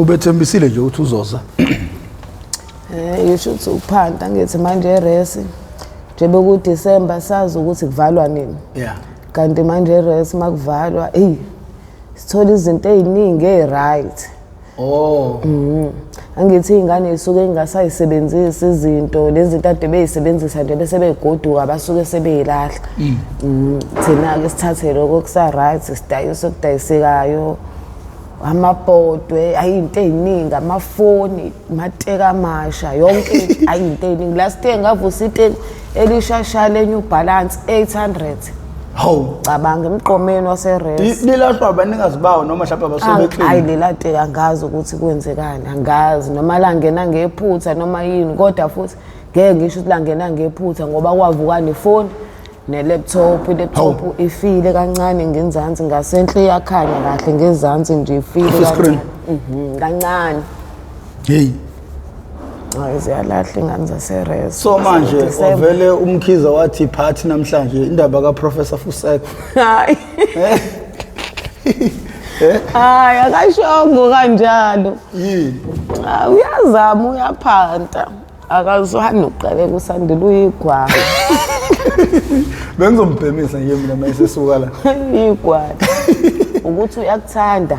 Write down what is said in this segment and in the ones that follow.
Ubethembisile nje ukuthi uzoza. Ngisho ukuthi uphanta ngithi manje eresi nje bekuDecember sazi ukuthi kuvalwa nini. Yeah. Kanti manje eresi makuvalwa eyi sithola izinto ey'ningi ey'right. Oh. Angithi iy'ngane y'suke y'ngasayisebenzisi izinto lezi zinto ade bey'sebenzisa nje bese begoduka basuke sebey'lahla. Thina-ke sithathe lokho okusa-right sidayise okudayisekayo. Amabhodwe ayi into ey'ningi, amafoni, amateki amasha, yonke into ayi into ey'ningi. Last year ngavusa iteki elishasha le-New Balance 800. Hawu. Cabanga emqomeni waseRes. Lilahlwa abanikazi bawo noma mhlawumbe abasuke Hayi beklini. lela teki angazi ukuthi kwenzekani, angazi noma langena ngephutha noma yini, kodwa futhi ngeke ngisho ukuthi langena ngephutha ngoba kwavuka nefoni ne-laptop. I-laptop ifile kancane ngenzansi, ngasenhle iyakhanya kahle, ngezansi nje ifile Ife screen? kancane. Kancane. Hey. Hayi ziyalahla ingane zaseRes. So manje December. wavele uMkhize wathi phathi namhlanje indaba kaProfessor Fusek. Hayi. Hayi akashongo kanjalo. Yini? Ah, uyazama uyaphanta. Akazwani nokuqaleka uSandile uyigwala. Bengizombhemisa nje mina mayesesuka la. Uyigwala. Ukuthi uyakuthanda.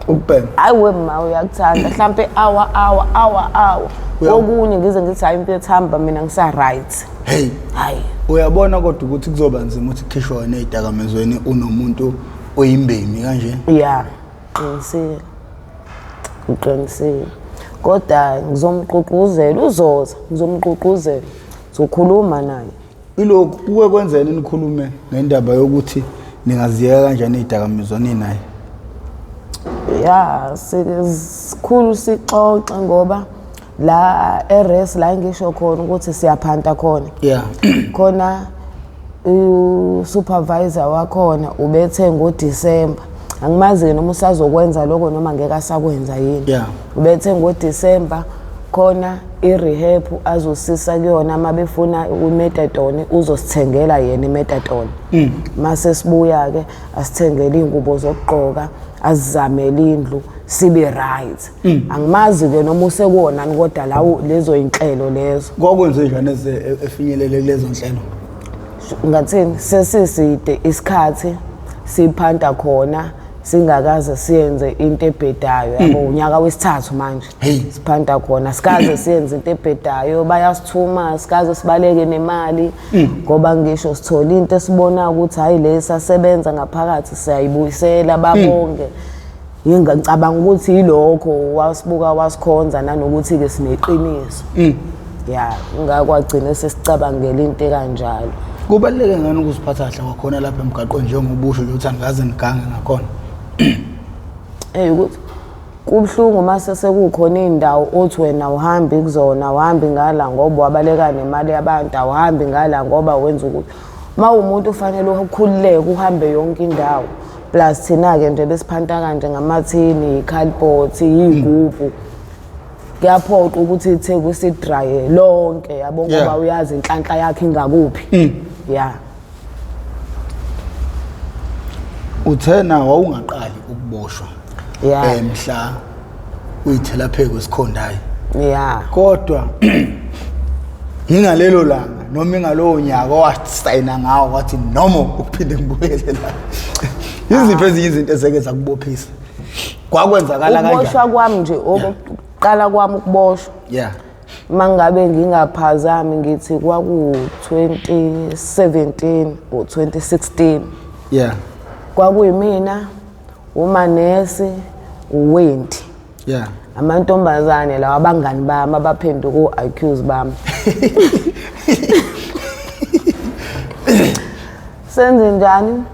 Ukubhema. Hayi we ma uyakuthanda mhlambe hour hour hour hour. Okunye ngize ngithi hayi mfethu hamba mina ngisa right. Hey. Hayi. Uyabona kodwa ukuthi kuzoba nzima ukuthi kukhishwe wena ezidakamizweni unomuntu oyimbemi kanje. Yeah, qinisile. Uqinisile. Kodwa ngizomgqugquzela uzoza, ngizomgqugquzela. Ngizokhuluma naye. Ilokhu kuke kwenzeni nikhulume ngendaba yokuthi ningaziyeka kanjani izidakamizwa ninaye? Ya, sikhulu sixoxe ngoba la eRes la ngisho khona ukuthi siyaphanta khona. Yeah. Khona u-supervisor wakhona ubethe ngoDisemba. Angimazi noma usazokwenza lokho noma ngeke asakwenza yini. Yeah. Ubethe ngoDisemba khona i-rehab azosisa kuyona uma befuna i-methadone uzosithengela yena i-methadone. Mase sibuya ke asithengele iy'ngubo zokugqoka, asizamele indlu sibe right. Angimazi ke noma usekuwona kodwa lawo lezo inhlelo lezo. Kwakwenze njani eze efinyelele kulezo nhlelo? Ngathini sesiside isikhathi siphanta khona singakaze siyenze into ebhedayo yabo, unyaka wesithathu manje. Hey. Siphanta khona sikaze siyenze into ebhedayo, bayasithuma sikaze sibaleke nemali ngoba ngisho sithola into esibona ukuthi hayi le sasebenza ngaphakathi siyayibuyisela babonge. Ngicabanga ukuthi yilokho wasibuka wasikhonza nanokuthi ke sineqiniso. Ya, ngakwagcina sesicabangela into kanjalo. Kubaluleke ngani ukuziphatha kahle kwakhona lapha emgaqweni njengoba usho nje ukuthi angikaze nigange ngakhona? Ukuthi kubuhlungu mase sekukhona indawo othi wena awuhambi kuzona, awuhambi ngala ngoba wabaleka nemali yabantu, awuhambi ngala ngoba wenza ukuthi uma umuntu ufanele ukhululeke uhambe yonke indawo. Plus thina-ke nje besiphanta kanje ngamathini, i-cardboard, iy'gubhu. Kuyaphoqa ukuthi iTheku sidraye lonke yabo ngoba uyazi inhlanhla yakhe ingakuphi. Yeah. Uthena wawungaqali ukuboshwa. Yeah. Mhla uyithela phezu kwesikhondayo. Yeah. Kodwa ingalelo langa noma ingalowo nyaka owasayina ngawo wathi noma ukuphinde ngibuyele la. Yiziphi ezinye izinto ezeke zakubophisa? Kwakwenzakala kanjani? Ukuboshwa kwami nje okokuqala kwami ukuboshwa. Yeah. Mangabe ngingaphazami ngithi kwaku 2017 or 2016. Yeah. Kwakuyimina, umanesi, uWendy. Yeah. Amantombazane lawa abangani bami abaphenduka o-accuse bami. Senze njani?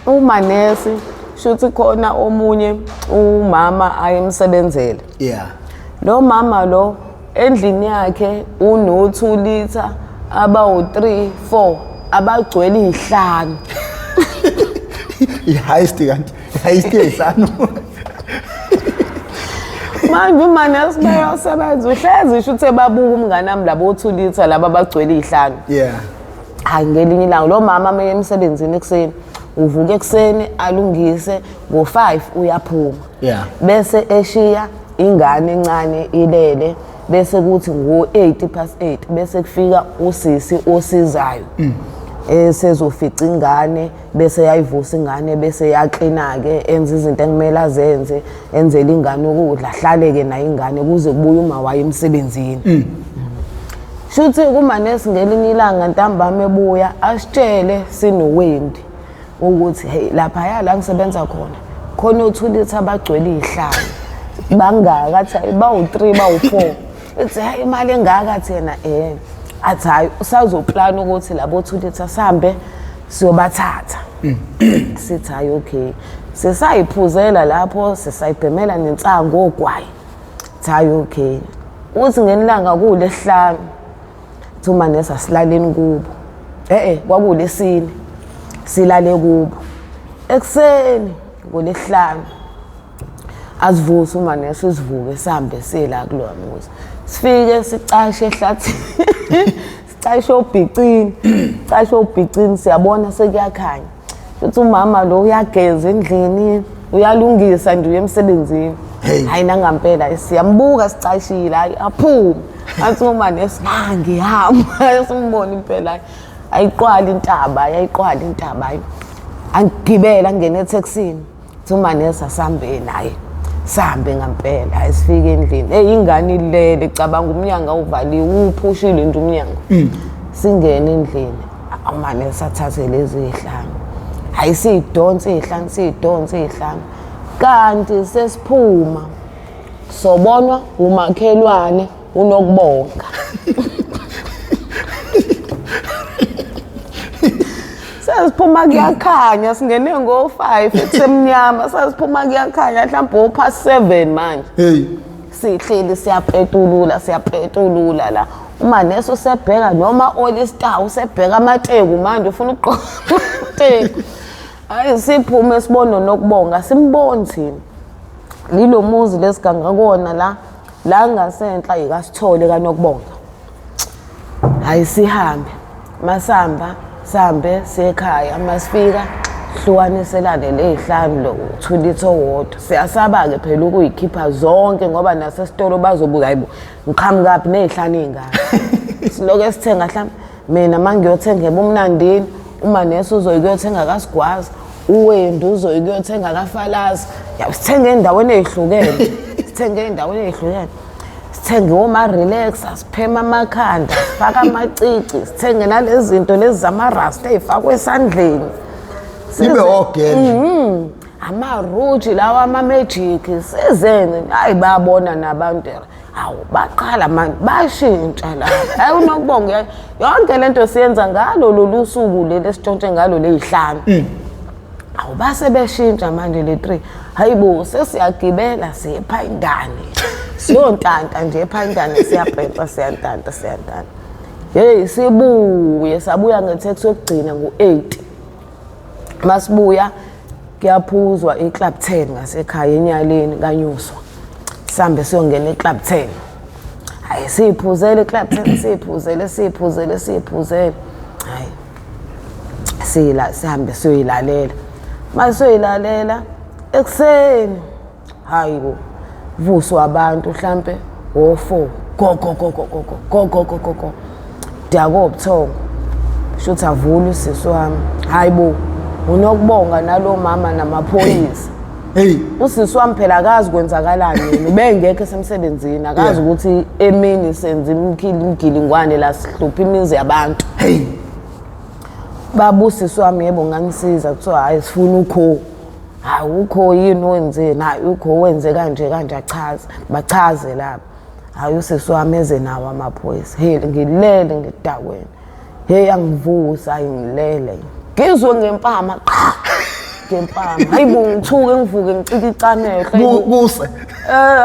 Umanesi shuthi khona omunye umama ayemsebenzele. Yeah. Lo mama lo endlini yakhe uno 2 liter abawu 3 4 abagcwele izihlanu. I-heist kanti, i-heist yezihlanu. Manje umanesi bayosebenza uhlezi shuthi ebabuka umngane wami labo 2 liter laba abagcwele izihlanu. Yeah. Hayi ngelinye ilanga lo mama meye emsebenzini ekuseni uvuka ekuseni alungise ngo5 uyaphuma. Yeah. Bese eshiya Ingane encane ilele bese kuthi ngo-8 past 8 bese kufika usisi osizayo. Esezofica ingane bese yayivusa ingane bese yaklina-ke enze izinto ekumele azenze enzele ingane ukudla ahlale-ke nayo ingane kuze kubuye uma waye emsebenzini. Shuthi kumanesi ngelinye ilanga ntambama ebuya asitshele sinoWendi ukuthi hey laphaya la ngisebenza khona khona othulithi abagcwele iy'hlanu bangaka athi hayi bawu-3 bawu-4 ethi hayi imali engaka athi yena athi hhayi usazoplana ukuthi labo othulithi asihambe siyobathatha. Sithi hhayi okay, sisayiphuzela lapho sisayibhemela nensangu ogwayi. Thi hhayi okay, uthi ngelanga kuwulesihlanu thi umanesi asilaleni kubo. Kwakuwulesine silale kubo. Ekuseni ngolesihlanu asivuse umanesi sivuke sihambe siye la kulowa muzi. Sifike sicashe ehlathini sicashe obhicini, sicashe obhicini siyabona sekuyakhanya. Futhi umama lo uyageza endlini, uyalungisa nje uya emsebenzini. Hayi nangampela siyambuka sicashile, hayi aphume. Athi umanesi ngihamba simbone impela ayiqwala intaba, ayiqwala intaba hayi. Angigibela angene ethekisini. Uthi umanesi asambe naye. Sihambe ngampela, hayi sifike endlini. Hey ingane ilele, cabanga umnyango awuvaliwe, uwuphushile nje umnyango. Singene endlini, umanesi athathe lezi iy'hlanu. Hhayi siyidonse iy'hlanu, siyidonse iy'hlanu. Kanti sesiphuma sobonwa umakhelwane uNokubonga. Sesiphuma kuyakhanya singene ngo-5 kusemnyama sesiphuma kuyakhanya mhlawumbe o-past 7 manje. Hey. Sihleli siyapetulula siyapetulula la. Umanesi usebheka noma all star usebheka amateku manje ufuna ukugqoka amateku. Hayi siphume sibone noKubonga simboni thina. Lilo muzi lesiganga kona la la ngasenhla yikasithole kaNokubonga. Hayi sihambe masihamba sihambe siye ekhaya masifika hlukaniselane ley'hlanu lo uthulithi owodwa. Siyasaba-ke phela ukuyikhipha zonke ngoba nasesitolo bazobuza hayibo ngiqhamukaphi ney'hlanu ey'ngaka. Siloke sithenga mhlawumbe mina uma ngiyothenga ebumnandini umanesi uzoya kuyothenga kaSigwaza, uWendi uzoya kuyothenga kaFalaza. Sithenge ey'ndaweni ey'hlukene, sithenge ey'ndaweni ey'hlukene. Sithenge oma-relaxer, sipheme amakhanda, sifake amacici, sithenge nalezi zinto lezi zamarasta ey'fakwa esandleni. Nibe ogele. Amaruji lawa ama-magic sizenze. Hayi bayabona nabantu. Hawu baqala manje bashintsha la. Hayi uNokubonga yonke lento siyenza ngalo lolu suku leli esitshontshe ngalo leyihlanu. Hawu base beshintsha manje le 3. Hayibo sesiyagibela siye ephayindane. Siyontanta nje ephayindane siyabhempa siyantanta siyantanta. Hey sibuye sabuya ngetheksi yokugcina ngo-8. Masibuya kuyaphuzwa iClub 10 ngasekhaya enyaleni kaNyuswa. Sihambe siyongena eClub 10. Hayi siyiphuzele iClub 10 siyiphuzele siyiphuzele siyiphuzele. Hayi sila sihambe siyoyilalela. Masiyoyilalela ekuseni hayi bo vuswa abantu mhlambe o4 go go go go go go go go go go. Diyakobuthongo shuthi avula usisi wami. Hayi bo uNokubonga nalo mama namaphoyisa. Hey. Usisi wami phela akazi kwenzakalani yena ubengekho esemsebenzini akazi ukuthi emini senza imgilingwane la sihlupha imizi yabantu. Hey. Babusisi wami yebo ngangisiza kuthiwa hayi sifuna ukho. Hayi ukho yini wenzeni? Hayi ukho wenze kanje kanje achaze. Bachaze lapha. Hayi usisi wami eze nawo amaphoyisa. Hey ngilele ngidakweni. Hey angivusa hayi ngilele. Ngizwe ngempama qha. Ngempama. Hayibo ngithuke ngivuke ngicika amehlo. Kuse.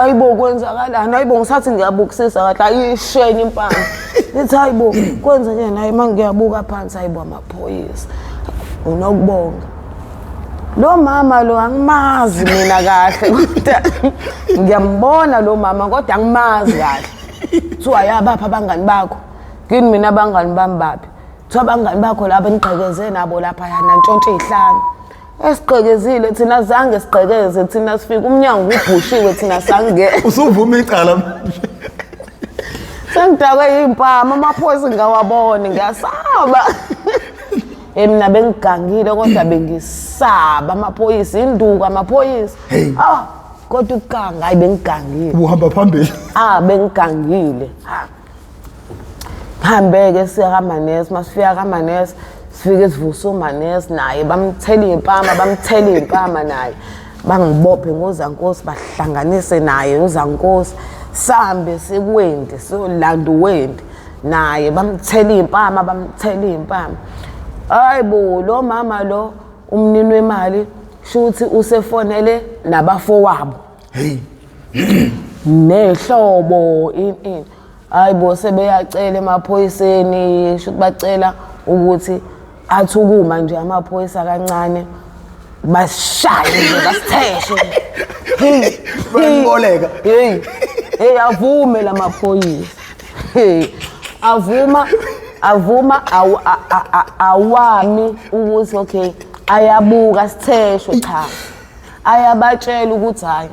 Hayibo kwenzakalani? Hayibo ngisathi ngiyabukisisa kahle ayishenye impama. Ngithi hayibo kwenzekeni? Hayi mangiyabuka phansi hayibo amaphoyisa. UNokubonga. Lo mama lo angimazi mina kahle kodwa ngiyambona lo mama kodwa angimazi kahle. Kuthiwa yabapha abangani bakho. Kini mina abangani bami baphi? Kuthiwa abangani bakho laba nigqekeze nabo lapha nantshontshe iy'hlanu. Esigqekezile thina zange sigqekeze thina sifika umnyango ubhushiwe thina sange. Usuvuma icala manje. Sengidakwe yimpama amaphoyisa ngawabona ngiyasaba. Eh mina bengigangile kodwa bengisaba amaphoyisa induku amaphoyisa. Ah kodwa ukuganga hayi bengigangile. Ubuhamba phambili. Ah bengigangile. Ha. Hambeke siya kamanesi masifika kamanesi sifike sivuse umanesi naye bamthela iy'mpama bamthela iy'mpama naye bangibophe ngozankosi bahlanganise naye uzankosi sambe sikwendi siyolanda uwendi naye bamthela iy'mpama bamthela iy'mpama hayi bo lo mama lo umnini wemali shuthi usefonele nabafowabo Hey. Nehlobo in in. Hayi bo sebeyacela emaphoyiseni shuthi bacela ukuthi athi ukuma nje amaphoyisa kancane bashaye nje basitheshe. Hey, Bayakuboleka. Hey. Hey avume lamaphoyisa. Hey. Avuma avuma awami ukuthi okay ayabuka sitheshwe cha. Ayabatshela ukuthi hayi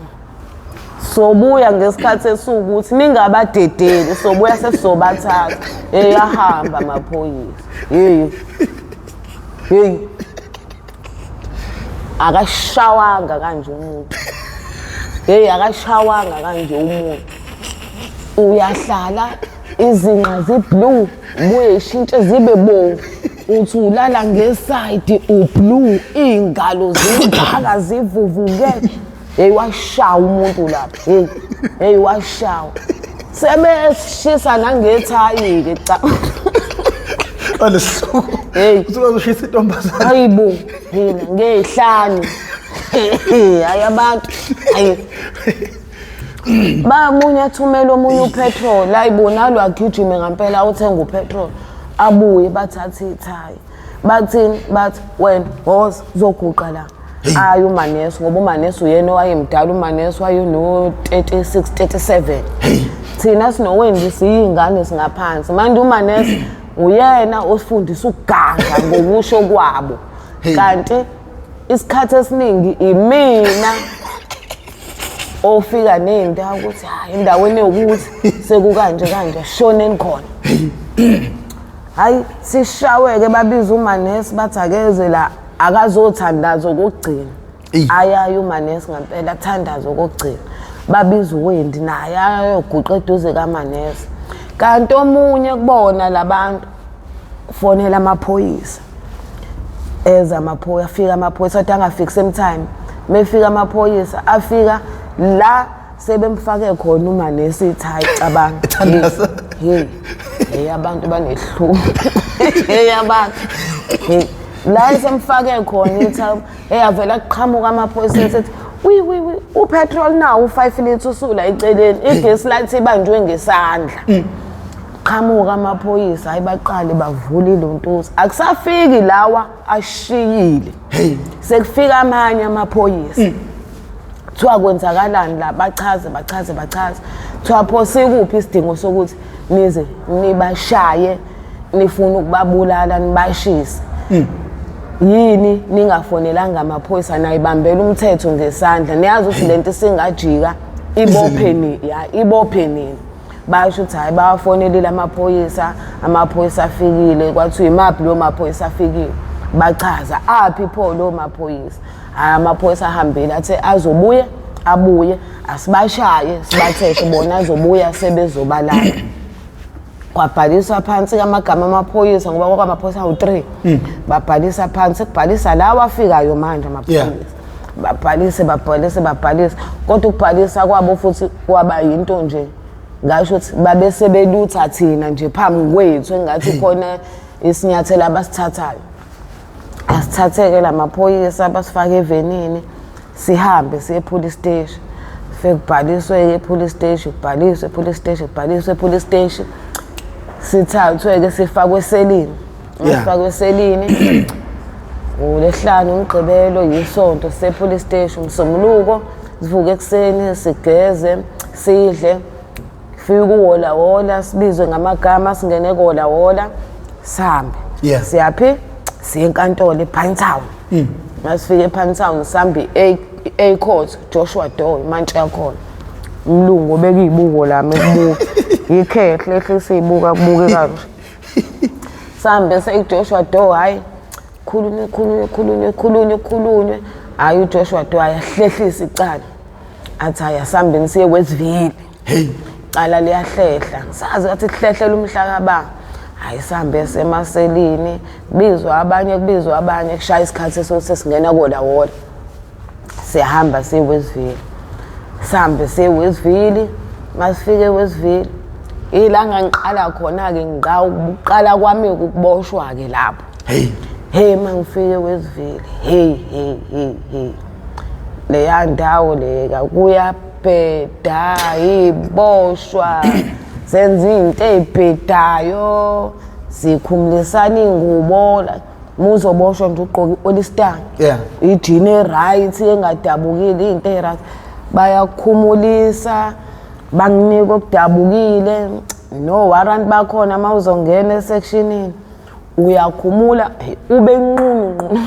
sobuya ngesikhathi esiwukuthi ningabadedeli sobuya sesizobathatha. Hey ahamba amaphoyisa. Hey. Hey. Akashawanga kanje umuntu. Hey akashawanga kanje umuntu. Uyahlala izinqa ziblue buye ishintshe zibe bomvu. Uthi ulala ngesayidi ublue iy'ngalo zingaka zivuvuke. Hey washawa umuntu lapha. Hey hey washawa. Sebeshisa nangethayi-ke cha. Alesihluku. Hey. Usuke ushisa intombazane. Hayibo, mina ngey'hlanu. Hayi abantu. Hayi. Bamunye athumela omunye upetrol, hayibo nalo agijime ngampela uthenga upetrol. Abuye bathathe ithayi. Bathini? Bathi wena woza uzoguqa la. Hayi umanesi ngoba umanesi uyena owayemdala umanesi wayeno 36 37. Thina sinowendi siyingane singaphansi. Manje umanesi uyena osifundisa ukuganga ngokusho kwabo. Kanti isikhathi esiningi imina ofika nendawo ukuthi hayi endaweni yokuthi sekukanje kanje shoneni khona. Hayi sishaweke babiza umanesi bathi akeze la akazothandaza okugcina. Ayaye umanesi ngempela athandaze okugcina. Babiza uWendi naye ayoguqa eduze kamanesi. Kanti omunye kubona labantu fonela amaphoyisa. Eza amaphoyisa afika amaphoyisa athi angafiki same time. Mefika amaphoyisa afika la sebemfake khona umanesi ithayi cabanga. Ethandaza. Hey. Hey abantu banehluku. Hey abantu. Hey la esemfake khona ithayi hey avela kuqhamuka amaphoyisa esethi wi wi wi upetrol nawo u5 liters usula eceleni igesi light ibanjwe ngesandla. Qhamuka amaphoyisa hayi baqale bavule ilontuza. Akusafiki lawa ashiyile. Hey. Sekufika amanye amaphoyisa. Kuthiwa kwenzakalani la bachaze bachaze bachaze. Kuthiwa pho sikuphi isidingo sokuthi nize nibashaye nifuna ukubabulala nibashise. Yini ningafonelanga amaphoyisa nayibambela umthetho ngesandla niyazi ukuthi lento isingajika ibophe ni ya ibophe nini. Basho ukuthi hayi bawafonelile amaphoyisa, amaphoyisa afikile kwathiwa imaphi lo maphoyisa afikile. Bachaza aphi pho lo maphoyisa. Hayi amaphoyisa ahambile athe azobuya abuye asibashaye sibatheshe bona azobuya sebezobalala. Kwabhaliswa phansi amagama amaphoyisa ngoba kwakwamaphoyisa awu-3. Babhalisa phansi kubhalisa lawa afikayo manje amaphoyisa. Babhalise babhalise babhalise kodwa ukubhalisa kwabo futhi kwaba yinto nje ngasho ukuthi babe sebelutha thina nje phambi kwethu engathi khona isinyathelo abasithathayo. Asithatheke lamaphoyisa basifake evenini sihambe siye epolice station. Sifike kubhaliswe epolice station, kubhaliswe epolice station, kubhaliswe epolice station. Sithathwe-ke sifakwe eselini. Sifakwe eselini. Ulesihlanu umgqibelo yisonto sisepolice station umsombuluko sivuke ekuseni sigeze sidle fika uwola wola sibizwe ngamagama singene kola wola sihambe. Siyaphi? Siye enkantolo ePinetown. Masifike ePinetown sihamba i-A court, Joshua Doe imantshi yakhona. Umlungu obeka iy'buko lami ekubuka. Yikhehle ehlisa iy'buko akubuke kanje. Sihambe seyi-Joshua Doe, hhayi khulunywe khulunywe khulunywe khulunywe khulunywe. Hhayi uJoshua Doe ayahlehlisa icala. Athi hhayi asihambeni siye Westville. Hey. Cala liyahlehla. Sazi athi kuhlehlela umhla kababa. Hayi sihambe semaselini, kubizwa abanye kubizwa abanye kushaya isikhathi sokuthi sesingena kola wola. Siyahamba siye Westville. Sihambe siye Westville, masifike eWestville ila ngangiqala khona-ke ngiqa ukuqala kwami ukuboshwa-ke lapho. Hey. Hey mangifike eWestville, hey hey hey hey. Leya ndawo leya kuyabheda iboshwa zenza into ey'bhedayo zikhumulisana iy'ngubo la muzoboshwa nje ugqoke i-olistar Yeah. ijini e-right engadabukile into e-right bayakukhumulisa bakunika okudabukile no warrant bakhona uma uzongena esectionini uyakhumula hey, ube nqunu nqunu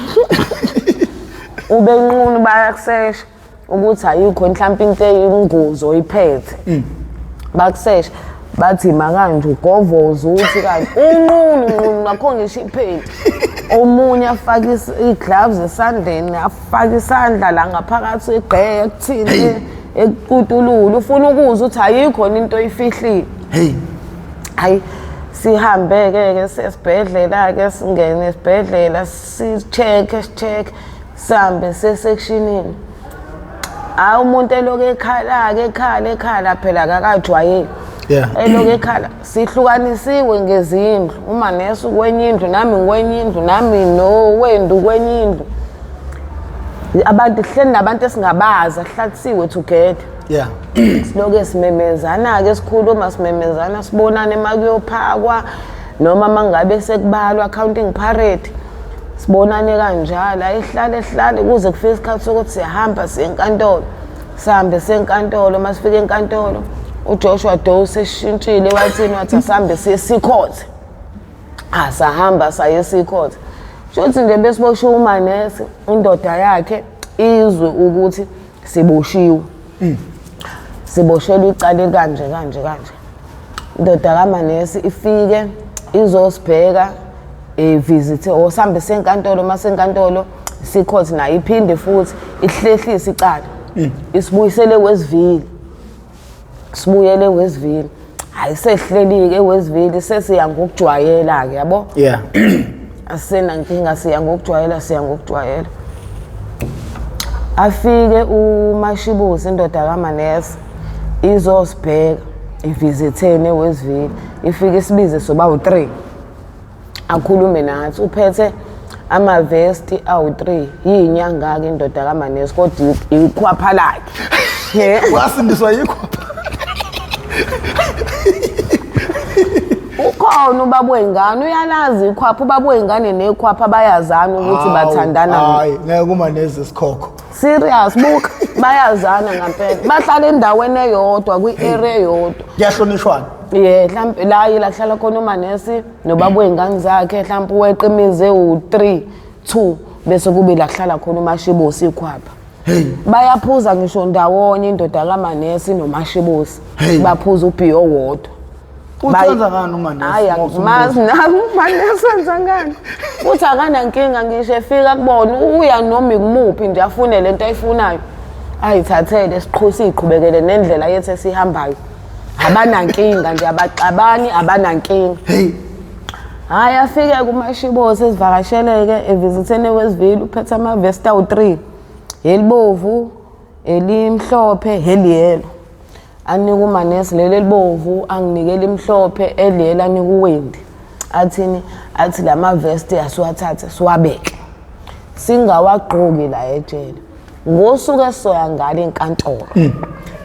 ube nqunu bayakusesha ukuthi ayikho mhlawumbe into eyingozi oyiphethe bakusesha bathi makanje ugovoza ukuthi kanje unqunu nqunu nakho ngisho iphenti omunye afake iy'gloves esandleni afake isandla la ngaphakathi egqeke ekuthini ekutulula ufuna ukuzwa ukuthi ayikho into oyifihlile. Hey. Hayi sihambe-ke ke sesibhedlela-ke singene esibhedlela si-check-e si-check sihambe sesectionini. Hhayi umuntu elokhu ekhala-ke ekhala ekhala phela akakajwayeli. Yeah. Elokhu ekhala sihlukanisiwe ngezindlu umanesi kwenye indlu nami ngikwenye indlu nami nowendu kwenye indlu. Abantu sihleli nabantu esingabazi ahlalisiwe together. Yeah. Siloke simemezana-ke sikhuluma simemezana sibonane uma kuyophakwa noma uma ngabe sekubalwa counting parade sibonane kanjalo ayihlale hlale kuze kufike isikhathi sokuthi siyahamba siye enkantolo sihambe siye enkantolo uma sifika enkantolo uJoshua Doe seshintshile wathini wathi asihambe siye sikhothe asahamba saye sikhothe shuthi nje besiboshiwe umanesi indoda yakhe izwe ukuthi siboshiwe siboshelwe icala kanje kanje kanje indoda kamanesi ifike izosibheka evisithe or sihambe senkantolo masenkantolo sicourt nayo iphinde futhi ihlehlise icala isibuyisele Westville sibuyele eWestville hayi sehleli-ke eWestville sesiya ngokujwayela-ke yabo Yeah. asenankinga siya ngokujwayela siya ngokujwayela afike uMashibusi indoda kamanesi izosibheka ivisitheni eWestville ifike isibize soba u-3 akhulume nathi uphethe amavesti awu-3 yinyanga-ke indoda kamanesi kodwa ikhwapha lakhe Wasindiswa yikho. Ukhona ubaba wengane uyalazi ikhwapha ubaba wengane nekhwapha bayazana ukuthi bathandana Hayi, ngeke uma neze sikhokho. Serious buka bayazana ngampela bahlala endaweni eyodwa kwi-area eyodwa. Kuyahlonishwana. Ye mhlampe la yila kuhlala khona umanesi nobaba wey'ngane zakhe mhlampe weqa imizi ewu-3 2 bese kube la kuhlala khona umashibusi ikhwapha. Hey. Bayaphuza ngisho ndawonye indoda kamanesi nomashibusi. Hey. Baphuza ubhiyo owodwa. Uthanda ngani umanesi? Hayi angimazi nami umanesi wenza ngani. Uthi akanankinga ngisho efika kubona uya noma ikumuphi nje afune lento ayifunayo. Ayithathele siqhu siqhubekele nendlela yethu esihambayo. Abanankinga nje abaxabani abanankinga. Hey. Hhayi afike kumashibosi esivakasheleke evisithene Westville uphethe amavesti awu-3 elibovu elimhlophe eliyelo anike umanesi leli elibomvu anginike elimhlophe eliyelo anike uWendy athini athi la mavesti asiwathathe siwabeke singawagqoki la ejele ngosuku esisoya ngalo enkantolo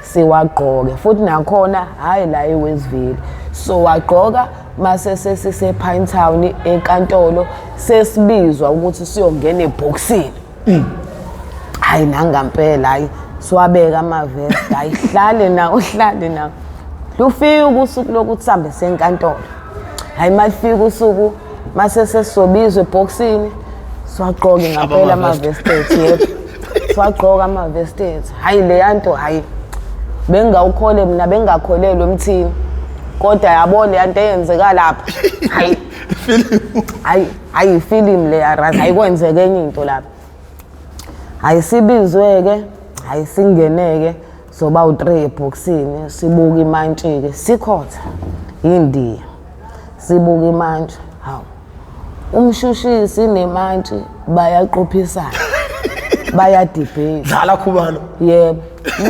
siwagqoke futhi nakhona hhayi la eWestville sowagqoka mase sesise-Pinetown enkantolo sesibizwa ukuthi siyongena ebhokisini hayi nangampela hayi siwabeka amavesti hayi hlale nawo hlale nawo lufika usuku lokuthi sihambe senkantolo hayi malifika usuku mase sesizobizwa ebhokisini Siwagqoke ngampela amavesti ethu, yebo. Siwagqoka amavesti ethu. Hhayi leya nto hhayi. Bengingawukhole mina bengingakholelwa emthini. Kodwa yabo leya nto eyenzeka lapha. Hhayi. Hhayi, hhayi ifilimu leya right, ayikwenzeka enye into lapha. Hhayi sibizwe-ke, hhayi singene-ke soba u-three ebhokisini sibuke imantshi-ke sikhotha yindiya. Sibuke imantshi, hawu. Umshushisi nemantshi bayaqophisana bayadibheyitha. Dlala Khubalo. Yebo.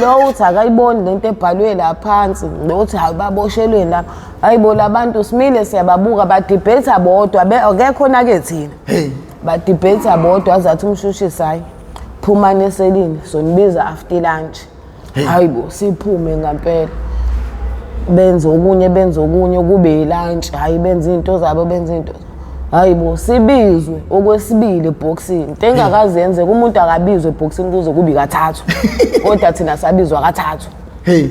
Lo uthi akayiboni lento ebhalwe la phansi, lo uthi hayi baboshelweni lapha. Hayibo labantu simile siyababuka badibheyitha bodwa, akekho nake thina. Hey. Badibheyitha bodwa azathi umshushisi hayi phumani eselini sonibiza after lunch. Hayibo siphume ngampela. Benze okunye benze okunye kube ilunch, hayi benze into zabo benze into. Hayibo sibizwe okwesibili ebhokisini. Into engakaze yenzeke umuntu akabizwe ebhokisini kuze kube kathathu. Kodwa thina sabizwa kathathu. Hey.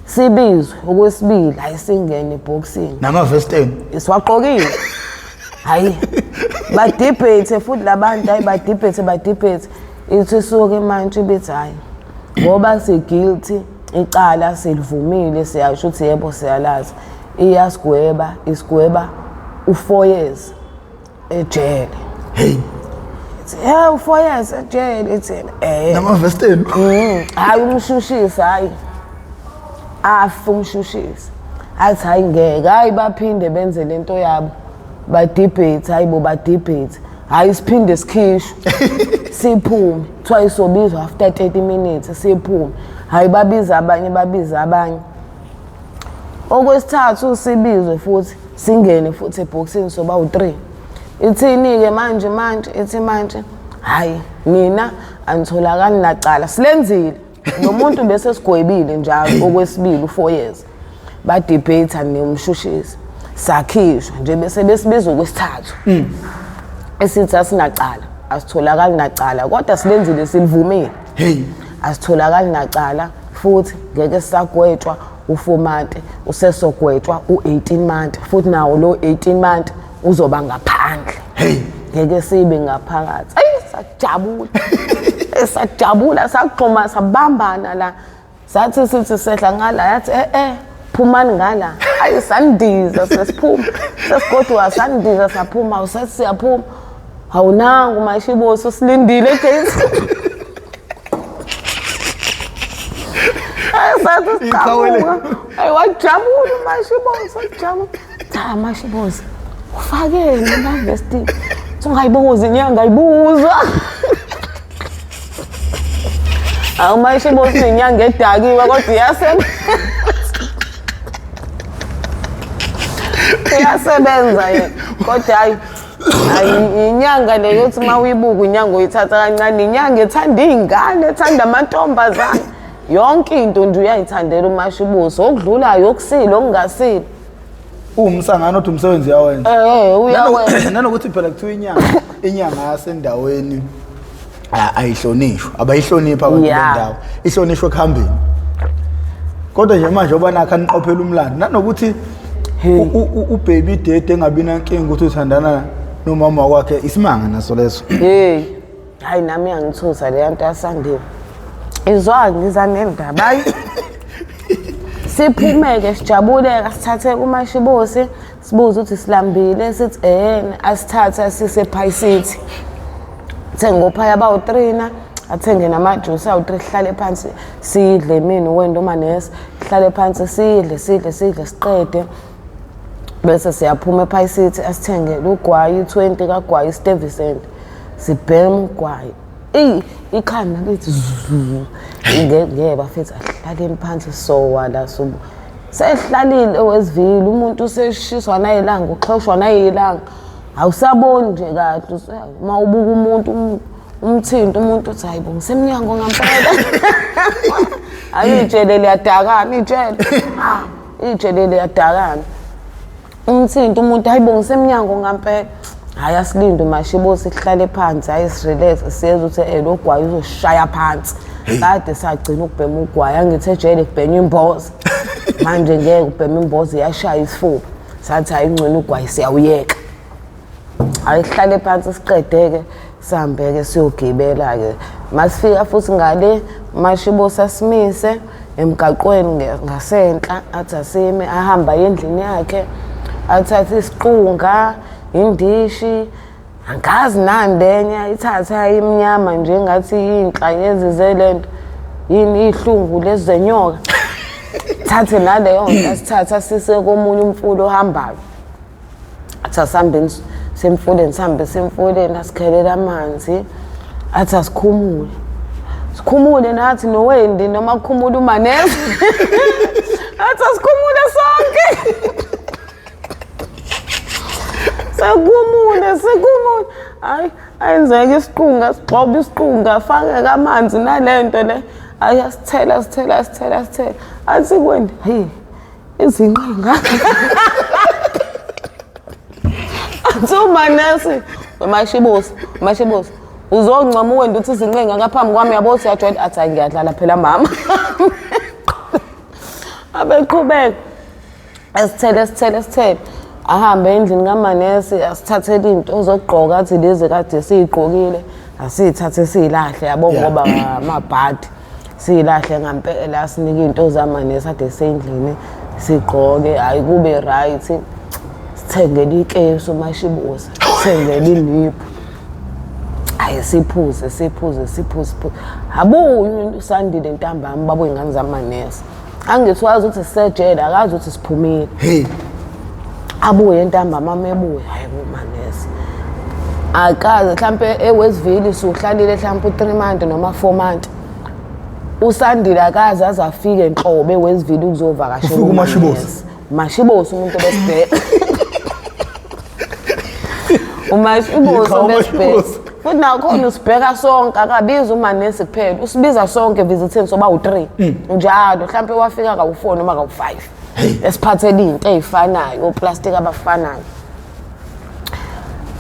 Sibizwe okwesibili hayi singene ebhokisini. Namavesteni. Siwaqokile. Hayi. Badebate futhi labantu hayi badebate badebate. Ithi suke manje ibithi hayi. Ngoba si guilty icala silivumile siyasho ukuthi yebo siyalazi. Iyasigweba isigweba u4 years ejele. Hey. Ithi yeah u4 years ejele ithi eh. Namavesteni. Hayi umshushisi hayi. Afa umshushisi. Athi hayi ngeke hayi baphinde benze lento yabo. Badebate hayi bo badebate. Hayi siphinde sikhishwe. Siphume. Kuthiwa isobizwa after 30 minutes siphume. Hayi babiza abanye babiza abanye. Okwesithathu sibizwe futhi singene futhi ebhokisini soba u3. Ithini-ke manje manje ithi manje hayi nina anitholakali nacala silenzile lo muntu bese sigwebile njalo okwesibili u4 years badebate nomshushisi sakhishwa nje bese besibiza okwesithathu esithi asinacala asitholakali nacala kodwa silenzile silivumile. Hey. Asitholakali nacala futhi ngeke sisagwetshwa u4 month usesogwetshwa u18 month futhi nawo lo 18 month uzoba ngaphandle. Hey. Ngeke sibe ngaphakathi. Ayi sajabula. Sajabula sagxuma sabambana la. Sathi sithi sehla ngala yathi eh phumani ngala. Ayi sandiza sesiphuma. Sesigodwa sandiza saphuma usethi siyaphuma. Awunangu mashibosi usilindile egate. Ayi sathi siqhamuka. Ayi wajabula umashibosi wajabula. Cha mashibosi ufakeni amavesti. Ungayibuza inyanga ayibuza. Awu mashibosi inyanga edakiwe kodwa iyasebenza. Iyasebenza yena. Kodwa hayi hayi inyanga le yothi uma uyibuka inyanga uyithatha kancane inyanga ethanda iy'ngane ethanda amantombazane yonke into nje uyayithandela umashibusi okudlulayo okusile okungasile Uwumsangano othi umsebenzi uyawenza. Uyawenza. Nanokuthi phela kuthiwa inyanga inyanga yasendaweni ayihlonishwa abayihloniphi abantu bendawo ihlonishwa ekuhambeni. Kodwa nje manje oba nakho aniqophela umlando nanokuthi ubaby daddy engabi nankinga ukuthi uthandana nomama wakhe isimanga naso leso. Hey, hayi nami iyangithusa leya nto yaSandile. Izwa ngiza nendaba hayi. Siphumeke sijabuleka sithathe kumashibosi sibuze ukuthi silambile sithi asithathe asise ePie City. Thenge ophaya abawu-3 athenge namajusi awu-3 sihlale phansi sidle mina wena umanesi sihlale phansi sidle sidle sidle siqede bese siyaphuma ePie City asithengele ugwayi 20 kagwayi Stuyvesant sibhema ugwayi. Eyi ikhanda lithi zu ngeke bafethu ahlaleni phansi sowa la sobu sehlalile owesivile umuntu useshiswa nayilanga uxhoshwa nayilanga awusaboni nje kahle uma ubuka umuntu umthinto umuntu uthi hayibo ngisemnyango ngampela. Hayi ijele liyadakana ijele. Ijele liyadakana. Umthinto umuntu hayibo ngisemnyango ngampela. Hayi asilinde umashibosi sihlale phansi hayi sirelax siyeza ukuthi lo gwayi uzoshaya phansi. Kade sagcina ukubhema ugwayi angithi ejele kubhenywa imboza. Manje ngeke ubhema imboza iyashaya isifuba. Sathi hayi ngcono ugwayi siyawuyeka. Ayihlale phansi siqedeke sihambeke siyogibela-ke. Masifika futhi ngale Mashibusa simise emgaqweni ngasenhla athi asime ahamba endlini yakhe athathe isiqunga indishi angazi nani lenye ithathe imnyama nje ngathi yinhlanyezi zelento yini ihlungu lezi zenyoka thathe naleyo nto asithathe asise komunye umfula ohambayo athi asihambeni semfuleni sihambe semfuleni asikhelele amanzi athi asikhumule sikhumule nathi nowendi noma kukhumule umanesi athi asikhumule sonke sekumule sekumule hayi ayenzeka isiqunga sigxobe isiqunga afakeke amanzi nalento le hayi asithela asithela asithela asithela athi kwendi hayi izinqinga athi umanesi umashibusi umashibusi uzoncoma uwenda uthi izinqinga ngaphambi kwami yabo uthi uyajwayela athi hayi ngiyadlala phela mama abeqhubeka esithele esithele esithele ahambe endlini kamanesi asithathele into zokugqoka athi lezi kade siyigqokile asiyithathe siyilahle yabo ngoba amabhadi siyilahle ngampela asinike into zamanesi ade sendlini sigqoke hayi kube right sithengele ikesu umashibusa sithengele iniphu hayi siphuze siphuze siphuze siphuze abuye usandile ntambama babuye ingane zamanesi angithi wazi ukuthi sisejele akazi ukuthi siphumile hey abuye ntambama amebuye hayi kumanesi akaze mhlampe eWestville suhlalile mhlampe u3 month noma 4 month usandile akaze aze afike nhlobo eWestville ukuzovakashela Ufika uMashibosi. Mashibosi umuntu obesibheka uMashibosi Yiqhawe obesibheka uMashibosi. futhi nakhona usibheka sonke akabizi umanesi kuphela usibiza sonke visitheni soba u-3 njalo mhlawumpe wafika kawu-4 noma kawu-5 esiphathele iy'nto ey'fanayo oplastiki abafanayo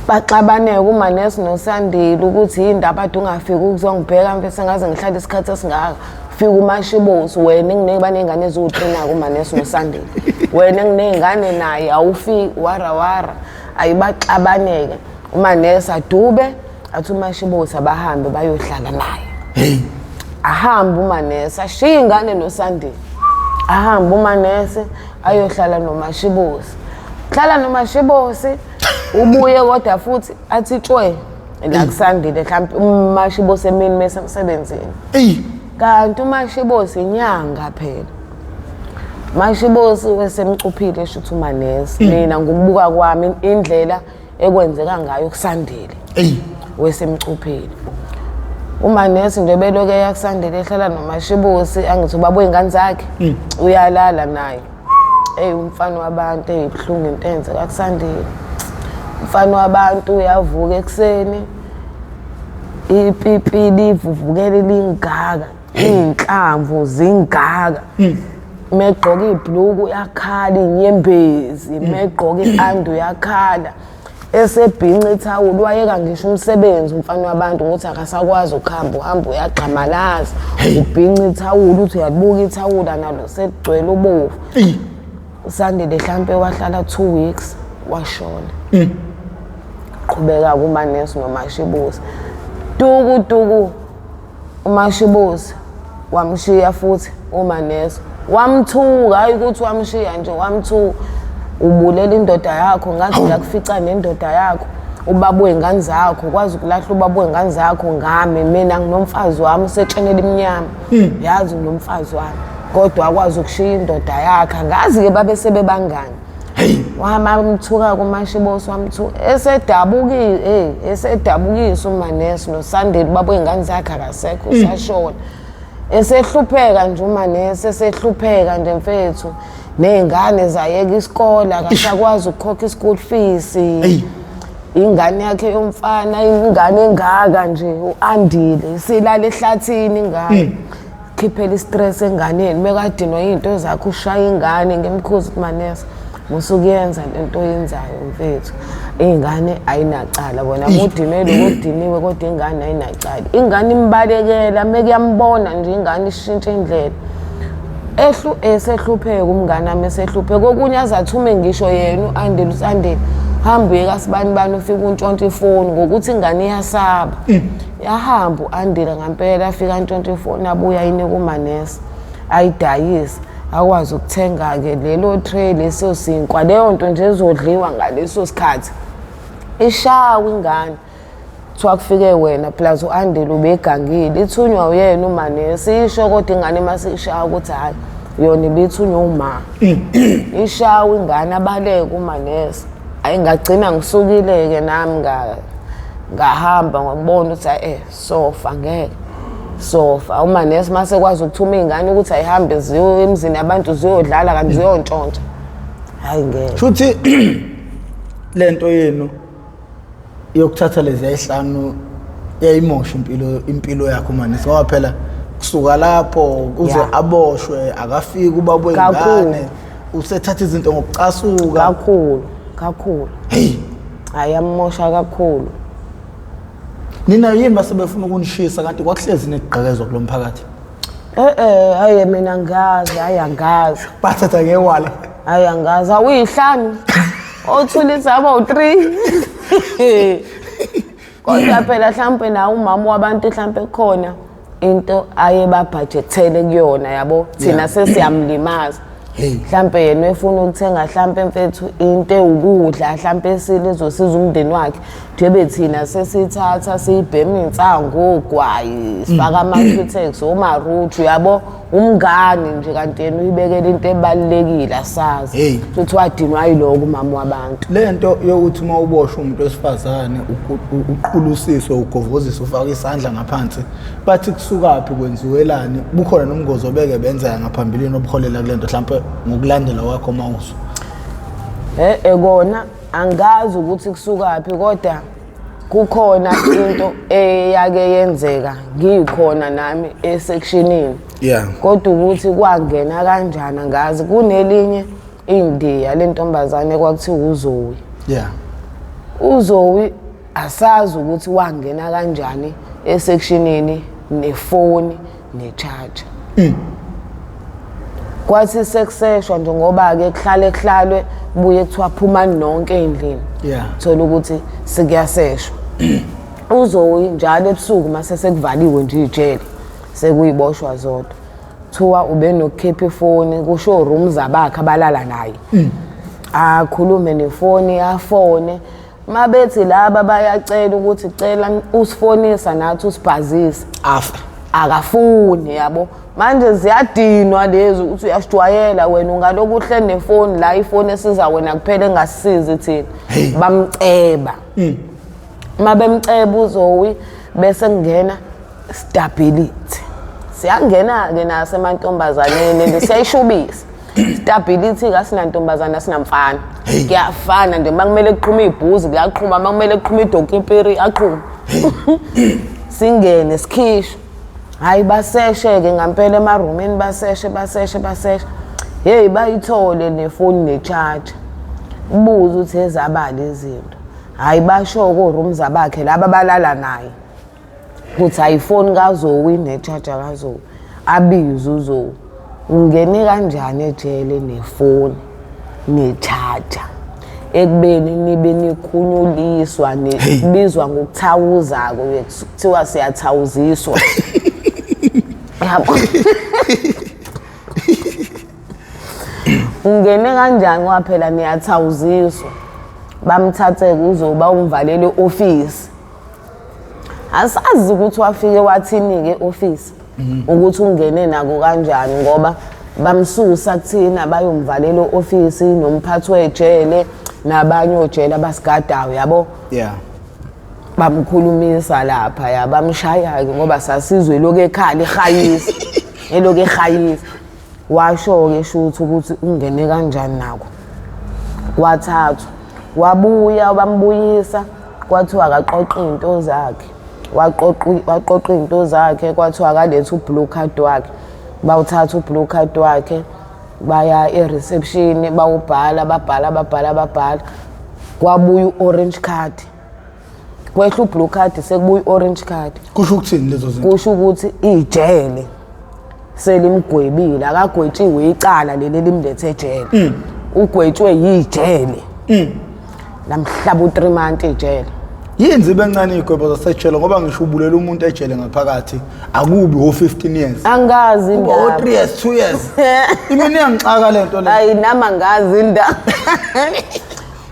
baxabaneke umanesi nosandile ukuthi yindaba ade ungafiki ukuzongibheka mfethu sengaze ngihlale isikhathi esingaka fika umashibosi wena engineke baney'ngane eziwu-three nako umanesi nosandile wena enginey'ngane naye awufiki wara wara ayibaxabaneke umanesi adube athi umashibosi abahambe bayohlala naye hey ahambe umanesi ashiye ingane nosandile ahambe umanesi ayohlala nomashibosi hlala nomashibosi ubuye kodwa futhi athi tshwe la kusandile mhlawumbe umashibosi emini mese emsebenzini eyi kanti umashibosi inyanga phela mashibosi wesemcuphile shuthi umanesi mina ngokubuka kwami indlela ekwenzeka ngayo kusandile eyi wesemcuphile umanesi nje beloke eyakusandile ehlala nomashibusi angithi ubaba wey'ngane zakhe uyalala naye eyi umfana wabantu eyi buhlungu into eyenzeka kusandile umfana wabantu uyavuka ekuseni ipipi livuvukele lingaka iy'nhlamvu zingaka megqoka ibhluku uyakhala iy'nyembezi megqoka i-andi uyakhala esebhinca ithawula wayeka ngisho umsebenzi umfana wabantu ngokuthi akasakwazi ukuhamba uhamba uyagxamalaza ubhinca ithawula uthi uyalibuka ithawula nalo seligcwele ubovu eyi usandile hlampe wahlala 2 weeks washona qhubeka kumanesi nomashibusi tuku tuku umashibusi wamshiya futhi umanesi wamthuka hayi ukuthi wamshiya nje wamthuka ubulela indoda yakho ngathi ngakufica nendoda yakho ubaba wey'ngane zakho ukwazi ukulahla ubaba wey'ngane zakho ngami mina nginomfazi wami usetsheni elimnyama yazi nginomfazi wami kodwa akwazi ukushiya indoda yakhe angazi-ke babe sebebangani wamthuka kumashibosi wamthuka esedabukile hey esedabukisa umanesi nosandile ubaba wey'ngane zakhe akasekho usashona esehlupheka nje umanesi esehlupheka nje mfethu ney'ngane zayeka isikole akasakwazi ukukhokha i-school fees Eyi. ingane yakhe yomfana ingane engaka nje u-andile isilala ehlathini ingane khiphela i-stress enganeni mekadinwa iy'nto zakho ushaya ingane ngemkhuzi ukuthi manesi musukuyenza lento oyenzayo mfethu iy'ngane ayinacala bona mudinwe lokhu odiniwe kodwa ingane ayinacala ingane imbalekela mekuyambona nje ingane ishintshe indlela ehlu esehlupheka umngane wami esehlupheka kokunye aze athume ngisho yena u-andile usandile Hamba uye kasibani bani ufike untshontshe ifoni ngokuthi ingane iyasaba. Yahamba u-Andile ngampela afika antshontshe ifoni abuye ayinike umanesi ayidayise akwazi ukuthenga-ke lelo tray leso sinkwa leyo nto nje ezodliwa ngaleso sikhathi. Ishawa ingane. Kuthiwa kufike wena plus u-Andile ubegangile ithunywa uyena umanesi isho kodwa ingane uma siyishaya ukuthi hhayi yona ibithunywa uma ishawa ingane abaleke umanesi. Hhayi ngagcina ngisukile-ke nami ngahamba ngokubona ukuthi hhayi sofa ngeke sofa. Umanesi uma sekwazi ukuthuma iy'ngane ukuthi ayihambe ziyo emzini yabantu ziyodlala kanti ziyontshontsha, hhayi ngeke. Shuthi le nto yenu yokuthatha lezi yayihlanu yayimosha impilo yakho manje ngoba phela kusuka lapho kuze aboshwe akafiki ubaba wengane usethatha izinto ngokucasuka kakhulu kakhulu. Hey, hayi yamosha kakhulu. Nina yini base befuna ukunishisa kanti kwakuhlezi nigqekezwa kulomphakathi? Hayi mina ngazi, hayi angazi. Bathatha ngewala. Hayi angazi, awuyihlanu. Othulisa aba u3. Kodwa phela mhlampe na umama wabantu mhlampe khona into aye babudgethele kuyona yabo thina sesiyamlimaza. Mhlampe yena efuna ukuthenga mhlampe mfethu into ewukudla mhlampe esile ezosiza umndeni wakhe njengoba thina sesithatha siyibhema insangu ogwayi sifaka ama-Cutex omaruthu yabo umngani nje kanti yena uyibekela into ebalulekile asazi futhi wadinwa yiloko umama wabantu. Le nto yokuthi uma uboshwa umuntu wesifazane uqulusiswe ugovoziswe ufake isandla ngaphansi bathi kusukaphi kwenziwelani bukhona nomngozi obeke benzeka ngaphambilini obuholela kule nto mhlawumpe ngokulandela kwakho mawuzwa? Kona angazi ukuthi kusukaphi kodwa kukhona into eyake yenzeka ngikhona nami esekshinini. Kodwa ukuthi kwangena kanjani angazi. Kunelinye indiya lentombazane kwakuthiwa uZoe. uZoe asazi ukuthi wangena kanjani esekshinini nefoni necharger. Kwathi sekuseshwa nje ngoba-ke kuhlale kuhlalwe buye kuthiwa phumani nonke endlini. Thola ukuthi sekuyaseshwa. Uzoyi njalo ebusuku mase sekuvaliwe nje ijele sekuyiboshwa zodwa. Kuthiwa ubenokukhipha ifoni kusho rooms abakhe abalala naye. Akhulume nefoni afone. Mabethi laba bayacela ukuthi cela usifonisa nathi usibhazise. Afa. Akafuni yabo. Manje ziyadinwa lezi ukuthi uyasijwayela wena ungaloku uhle nefoni la ifoni esiza wena kuphela engasisizi thina. Bamceba. Mabemceba uZoe bese kungena stability. Siyangena ke naso emantombazaneni siyayishubisa. Stability kasinantombazana sinamfana. Kuyafana nje makumele kuqhuma ibhuzi kuyaqhuma makumele kuqhuma idokimpiri aqhuma. Singene sikhishwe. Hayi baseshe ke ngampela emarumini baseshe baseshe baseshe. Hey bayithole nefoni necharger. Ubuze ukuthi ezabala izinto. Hayi basho ko rooms abakhe laba balala naye. Kuthi ayifoni kaZoe necharger kaZoe. Abize uZoe. Ungene kanjani ejele nefoni necharger? Ekubeni nibe nikhunyuliswa nibizwa ngokuthawuza-ke kuthiwa siyathawuziswa. Yabo. Ungene kanjani ngoba phela niyathawuziswa. Bamthathe kuzoba umvalele office. Asazi ukuthi wafike wathini-ke e-office ukuthi ungene nako kanjani ngoba bamsusa kuthina bayomvalela e-office nomphathi wejele nabanye ojele abasigadayo yabo. Bamkhulumisa lapha ya bamshaya-ke ngoba sasizwe elokhu ekhala ehayisa elokhu ehayisa. Washo-ke shuthi ukuthi ungene kanjani nako. Wathathwa wabuya bambuyisa kwathiwa akaqoqe iy'nto zakhe. Waqoqa iy'nto zakhe kwathiwa akalethe u-blue card wakhe. Bawuthatha u-blue card wakhe baya e-reception bawubhala babhala babhala babhala kwabuya u-orange card. Kwehla u-blue card sekubuya u-orange card. Kusho ukuthini lezo zinto? Kusho ukuthi ijele selimgwebile akagwetshiwe icala leli elimlethe ejele. Ugwetshwe yijele. Lamhlaba u3 months ejele. Yini zibe ncane iy'gwebo zasejele ngoba ngisho ubulela umuntu ejele ngaphakathi akubi wo-15 years. Angazi Kuba indaba. o-3 years, 2 years. Imini iyangixaka le nto le. Hayi nami angazi indaba.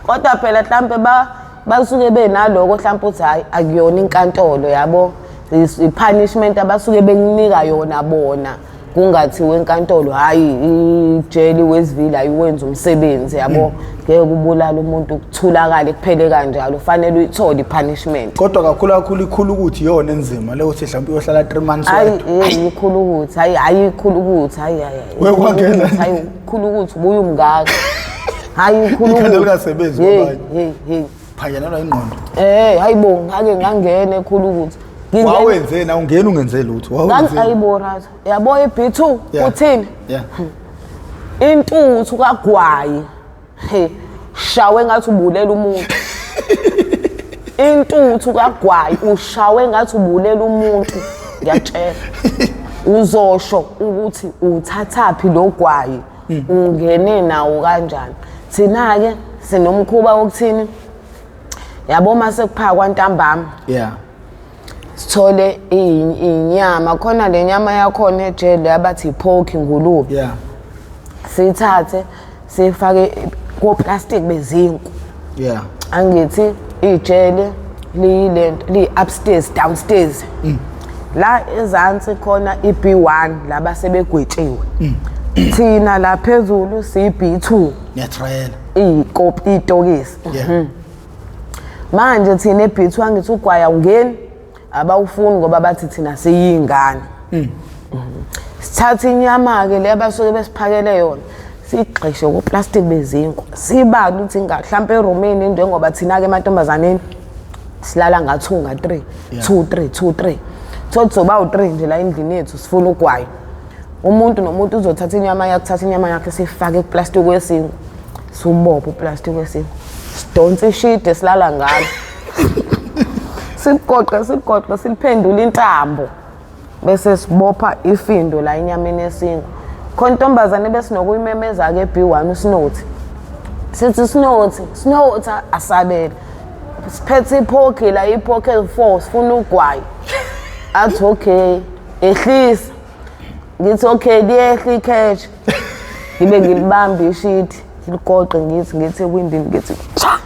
Kodwa phela mhlampe ba basuke benaloko mhlampe uthi hayi akuyona inkantolo yabo. I-punishment abasuke bekunika yona bona. Kungathiwa enkantolo hayi ijeli Westville ayiwenza umsebenzi yabo. Ngeke ubulala umuntu kuthulakale kuphele kanjalo fanele uyithole i-punishment. Kodwa kakhulu kakhulu ikhulu ukuthi iyona enzima le uthi mhlawumbe uyohlala 3 months Hayi wedwa. hey ikhulu ukuthi hayi hayi ikhulu ukuthi hayi hayi. Wewe kwangena. Hayi ikhulu ukuthi ubuye umngaka. Hayi ikhulu Ikhanda ukuthi. lingasebenzi Hey kwabanye. hey hey. Phanjanelwa ingqondo. Hayibo ngake ngangena ekhulu ukuthi. Wawenzeni awungeni ungenze lutho. Wawenzeni? Ayibo razo. Yabo i-B2 uthini? Yeah. Intuthu kagwayi. He shawe ngathi ubulela umuntu. Intuthu kagwayi ushawe ngathi ubulela umuntu. Ngiyakutshela. Uzosho ukuthi uthathaphi lo gwayi ungene nawo kanjani. Thina ke sinomkhuba wokuthini? Yabo mase kuphakwa ntambama. Yeah. Sithole inyama khona le nyama yakhona ejele abathi pork ingulube. Yeah. Sithathe sifake ko plastic bezinku. Yeah. Angithi ijele liyilento li upstairs downstairs. La ezansi khona iB1 laba sebegwetshiwe. Thina la phezulu siB2. Niyatrayela. Iyikopi itokisi. Yeah. Manje thina eB2 angithi ugwaya ungeni abawufuni ngoba bathi thina siyingane. Sithatha inyama ke le abasuke besiphakele yona sigxishe ku plastic bezinkwa. Sibala ukuthi mhlambe erumini njengoba thina ke emantombazaneni silala nga 2 nga 3 2 3 2 3. Thothi soba u3 nje la endlini yethu sifuna ugwayi. Umuntu nomuntu uzothatha inyama yakhe, thatha inyama yakhe sifake ku plastic wesinkwa. Siwubophe uplastic wesinkwa. Sidonse ishide silala ngalo. Sigoqe sigoqe siliphendule intambo. Bese sibopha ifindo la enyameni yesinkwa. Khona intombazane besinokuyimemeza ke B1 uSinothi. Sithi Sinothi, Sinothi asabele. Siphethe iphokhi la iphokhi 4 sifuna ugwayi. Athi okay, ehlisa. Ngithi okay liyehla icash. Ngibe ngilibamba ishidi, ngiligoqe ngithi ewindini ngithi cha.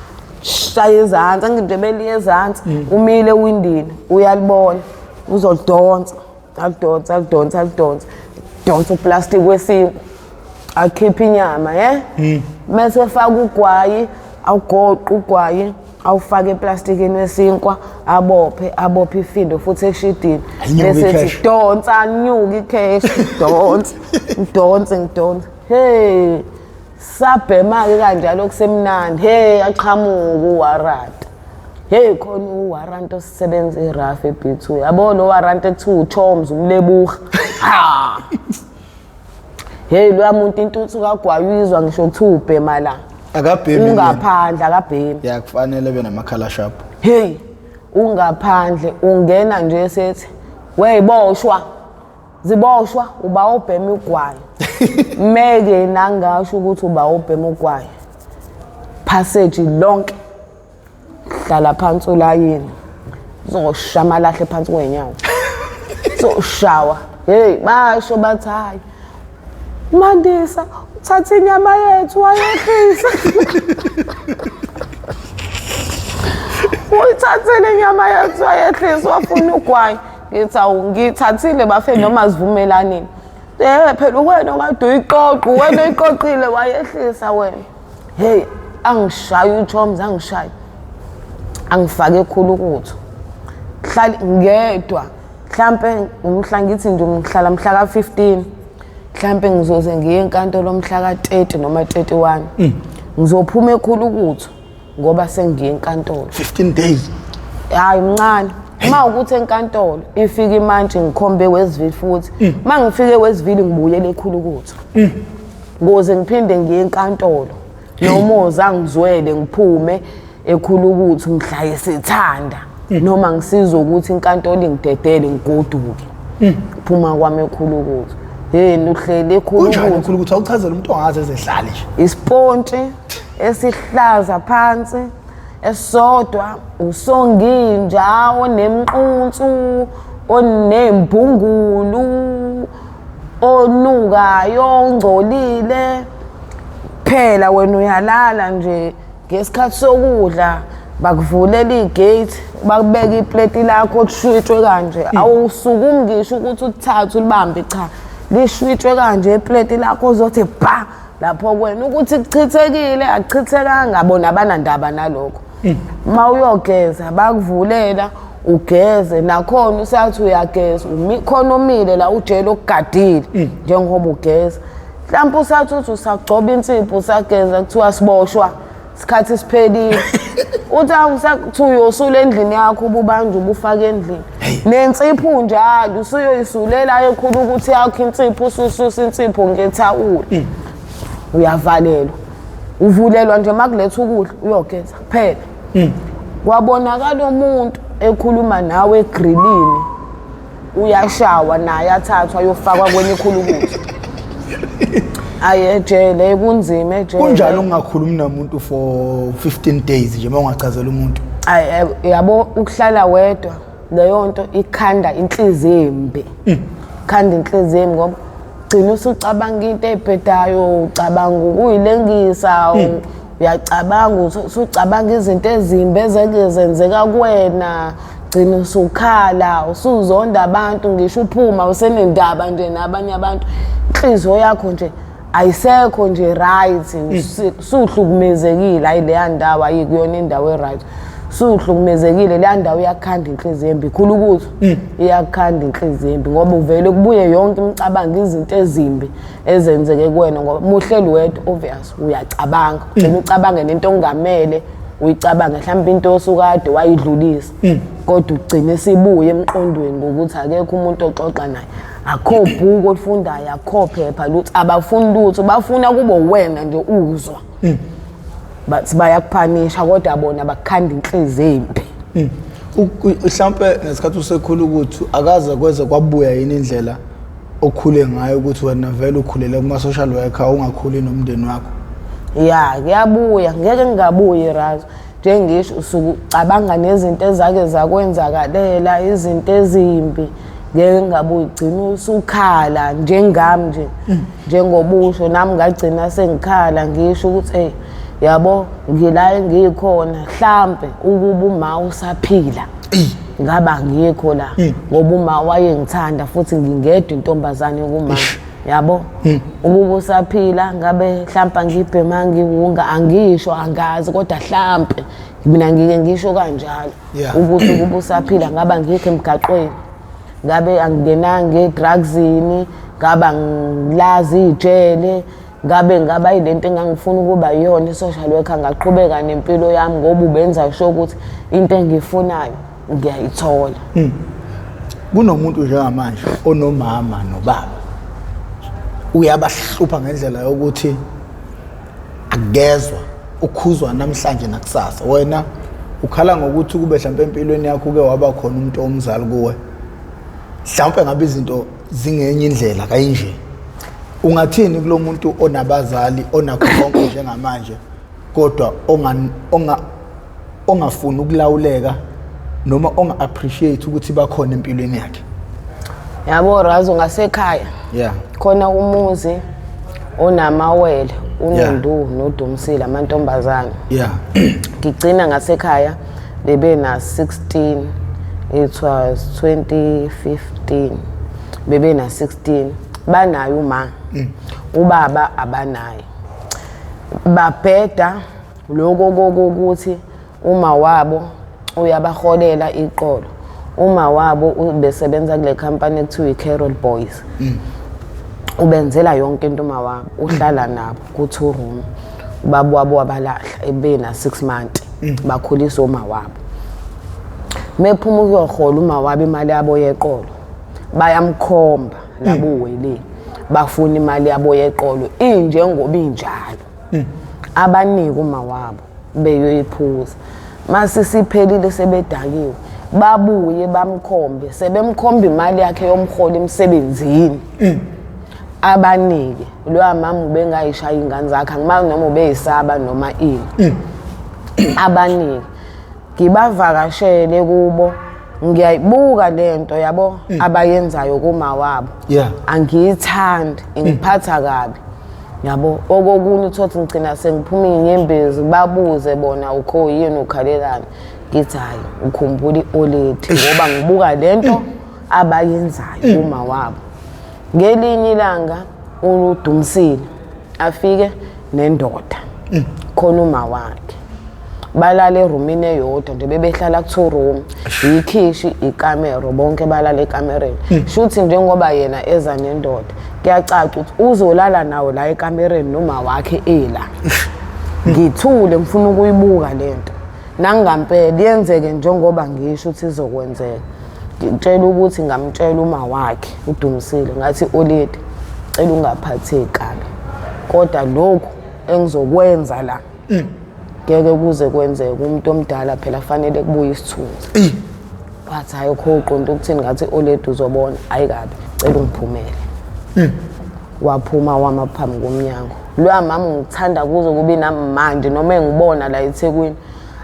Shaya ezansi, angidwebeli ezansi. Umile ewindini, uyalibona. Uzolidonsa, alidonsa, alidonsa, alidonsa. Donsa uplastic wesinkwa. Akhipha inyama, eh? Mase faka ugwayi, awugoqa ugwayi, awufake eplastikini wesinkwa, abophe, abophe ifindo futhi eshidini. Anyuke Bese icash. ethi donsa, anyuke icash, donsa, ngidonse, ngidonse. Hey, sabhema ke kanjalo kusemnandi. Hey, aqhamuka uwarrant. Hey, khona uwarrant osisebenza eRAF eB2. Yabo lo warrant ekuthiwa uChoms umlebuha. Ha. Hey, lo muntu intuthu kagwayi uyizwa ngisho kuthiwa ubhema la. Akabhemi. Ungaphandle akabhemi. Yeah, kufanele be namakhala sharp. Hey, ungaphandle ungena nje sethi weyiboshwa. Ziboshwa uba ubhema ugwayi. Meke nangasho ukuthi uba ubhema ugwayi. Passage lonke. Hlala phansi ulayini. Uzoshaya amalahle phansi kwenyawo. Uzoshawa. Hey, basho bathi hayi. Mandisa, uthatha inyama yethu wayehlisa. Uyithathile inyama yethu wayehlisa wafuna ugwayi. Ngithi awu ngithathile bafe noma sivumelanini. Phela wena okade uyiqoqa, wena uyiqoqile wayehlisa wena. Hey, angishaya uChoms, angishaya. Angifake ekhulu ukutho. Hlali ngedwa. Mhlambe umhla ngithi nje ngihlala mhla ka15. Mhlambe ngizoze ngiye enkantolo mhla ka30 noma 31. Ngizophuma ekhulu ukutho ngoba sengiye enkantolo. 15 days. Hayi mncane. Uma ukuthi enkantolo ifika imantshi ngikhombe Westville futhi. Uma ngifike Westville ngibuyele ekhulu ukutho. Ngoze ngiphinde ngiye enkantolo. Noma uzangizwele ngiphume ekhulu ukutho mhla esithanda. Noma ngisizwe ukuthi inkantolo ingidedele ngigoduke. Phuma kwami ekhulu ukutho. Hey uhlele ekhulu Kunjani ukutho. ekhulu ukutho awuchazele umuntu ongaze ezehlale nje. Isipontshi esihlaza phansi. Esisodwa usonginja onemqunsu onembungulu onukayo ongcolile. Phela wena uyalala nje ngesikhathi sokudla bakuvulela igate bakubeka ipleti lakho lishwitshwe kanje, awusukumi ngisho ukuthi uthathe ulibambe, cha, lishwitshwe kanje ipleti lakho uzothi bha lapho kwena ukuthi kuchithekile akuchithekanga, bona abanandaba nalokho. Uma uyogeza bakuvulela ugeze, nakhona usathi uyageza khona umile la ujele okugadile njengoba ugeza. Mhlawumbe usathi uthi usagcoba insipho usageza kuthiwa siboshwa isikhathi siphelile. Uthi awusakuthi uyosula endlini yakho ububanje ubufaka endlini. Nensipho njalo usuyoyisulela ekhulu ukuthi yakho insipho usususa insipho ngethawula. Uyavalelwa. Uvulelwa nje makuletha ukudla uyogeza kuphela. Kwabonakala umuntu ekhuluma nawe egrilini uyashawa naye athathwa ayofakwa kwenye ikhulukuthi. Ayi ejele kunzima ejele. Kunjalo ungakhulumi namuntu for 15 days nje uma ungachazela umuntu. Ayi yabo ukuhlala wedwa leyo nto ikhanda inhliziyo embi. Khanda inhliziyo embi ngoba gcina usucabanga into ebhedayo, ucabanga ukuyilengisa, uyacabanga usucabanga izinto ezimbi ezeke zenzeka kuwena, gcina usukhala, usuzonda abantu, ngisho uphuma usenendaba nje nabanye abantu, inhliziyo yakho nje ayisekho nje right, suhlukumezekile. Ayi leya ndawo ayikuyona indawo e-right, suhlukumezekile. Leya ndawo iyakukhanda inhliziyo embi khulu ukuthi iyakukhanda inhliziyo embi ngoba uvele kubuye yonke imicabango izinto ezimbi ezenzeke kuwena ngoba muhleli wedwa obvious uyacabanga, ugcina ucabange nento ongamele uyicabange, mhlawumbe into osukade wayidlulisa kodwa ugcine sibuye emqondweni ngokuthi akekho umuntu oxoxa naye, akho bhuku olifundayo, akho phepha lutho, abafuni lutho, bafuna kube wena nje uzwa. Bathi bayakuphanisha kodwa bona bakukhanda inhliziyo embi. Mhlawumbe ngesikhathi usekhula ukuthi akaze kweze kwabuya yini indlela okhule ngayo ukuthi wena vele ukhulele kuma-social worker ungakhuli nomndeni wakho? Ya, kuyabuya, ngeke ngingabuyi Razo. Njengisho usuke ucabanga nezinto ezake zakwenzakalela, izinto ezimbi, ngeke ngingabuyi, ugcina usukhala njengami nje. Njengobusho nami ngagcina sengikhala ngisho ukuthi hey yabo ngila engikhona, mhlambe ukuba uma usaphila ngaba ngikho la ngoba uma wayengithanda futhi ngingedwa intombazane kuma yabo. Ukuba usaphila ngabe mhlawumbe angibhema ngiwunga, angisho angazi, kodwa mhlambe mina ngike ngisho kanjalo ukuthi ukuba usaphila ngaba ngikho emgaqweni, ngabe angingenanga edrugsini, ngaba ngilazi ijele, ngabe ngaba yilento engangifuna ukuba yiyona i-social worker, ngaqhubeka nempilo yami ngoba ubenza sure ukuthi into engiyifunayo ngiyayithola. Kunomuntu njengamanje onomama nobaba uyabahlupha ngendlela yokuthi akugezwa, ukhuzwa namhlanje nakusasa. Wena ukhala ngokuthi kube mhlawumbe empilweni yakho uke waba khona umuntu omzali kuwe, mhlawumbe ngabe izinto zingenye indlela kayinje. Ungathini kulo muntu onabazali onakho konke njengamanje kodwa ongafuni ukulawuleka noma onga-appreciate ukuthi bakhona empilweni yakhe? Yabo Razo, ngasekhaya khona umuzi onamawele uNondu noDumsile amantombazane. Ngigcina ngasekhaya bebe na 16, it was 2015, bebe na 16, banayo uma ubaba abanaye, babheda lokho kokuthi uma wabo uyabaholela iqolo. Uma wabo ubesebenza kule company ekuthiwa i-Carol Boys, ubenzela yonke into uma wabo, uhlala nabo ku-two room. Ubaba wabo wabalahla ebena 6 months, bakhulisa uma wabo. Mephuma ukuyohola uma wabo imali yabo yeqolo, bayamkhomba labo wele, bafuna imali yabo yeqolo injengoba injalo, abanike uma wabo beyoyiphuza. Mase siphelile sebedakiwe, babuye bamkhombe, sebemkhomba imali yakhe yomholo emsebenzini, abanike. Loya mama ubengayishaya ingane zakhe, angimazi noma ubeyisaba noma ini. Abanike ngibavakashele kubo, ngiyayibuka lento yabo abayenzayo kuma wabo. Angiyithandi, ingiphatha kabi yabo. Okokunye uthothi ngigcina sengiphuma iy'nyembezi, babuze bona ukho yini ukhalelani, ngithi hhayi ukhumbula i-oledi ngoba ngibuka lento abayenzayo kuma wabo. Ngelinye ilanga uDumsile afike nendoda khona uma wakhe, balala erumini eyodwa nje, bebehlala ku-two room, yikhishi, ikamero, bonke balala ekamereni. Shuthi njengoba yena eza nendoda, kuyacaca ukuthi uzolala nawo la ekamereni noma wakhe ela. Ngithule ngifuna ukuyibuka lento, nangampela yenzeke njengoba ngisho ukuthi izokwenzeka. Ngitshela ukuthi ngamtshela uma wakhe uDumsile, ngathi oledi cela ungaphatheki kabi, kodwa lokhu engizokwenza la ngeke kuze kwenzeke. Umuntu omdala phela fanele kubuye isithunzi. Wathi hayi ukho uqonda ukuthini? Ngathi oledi uzobona, hayi kabi, cela ungiphumele. Waphuma wama phambi komnyango. Loya mama ngithanda kuze kube namanje, noma engibona la eThekwini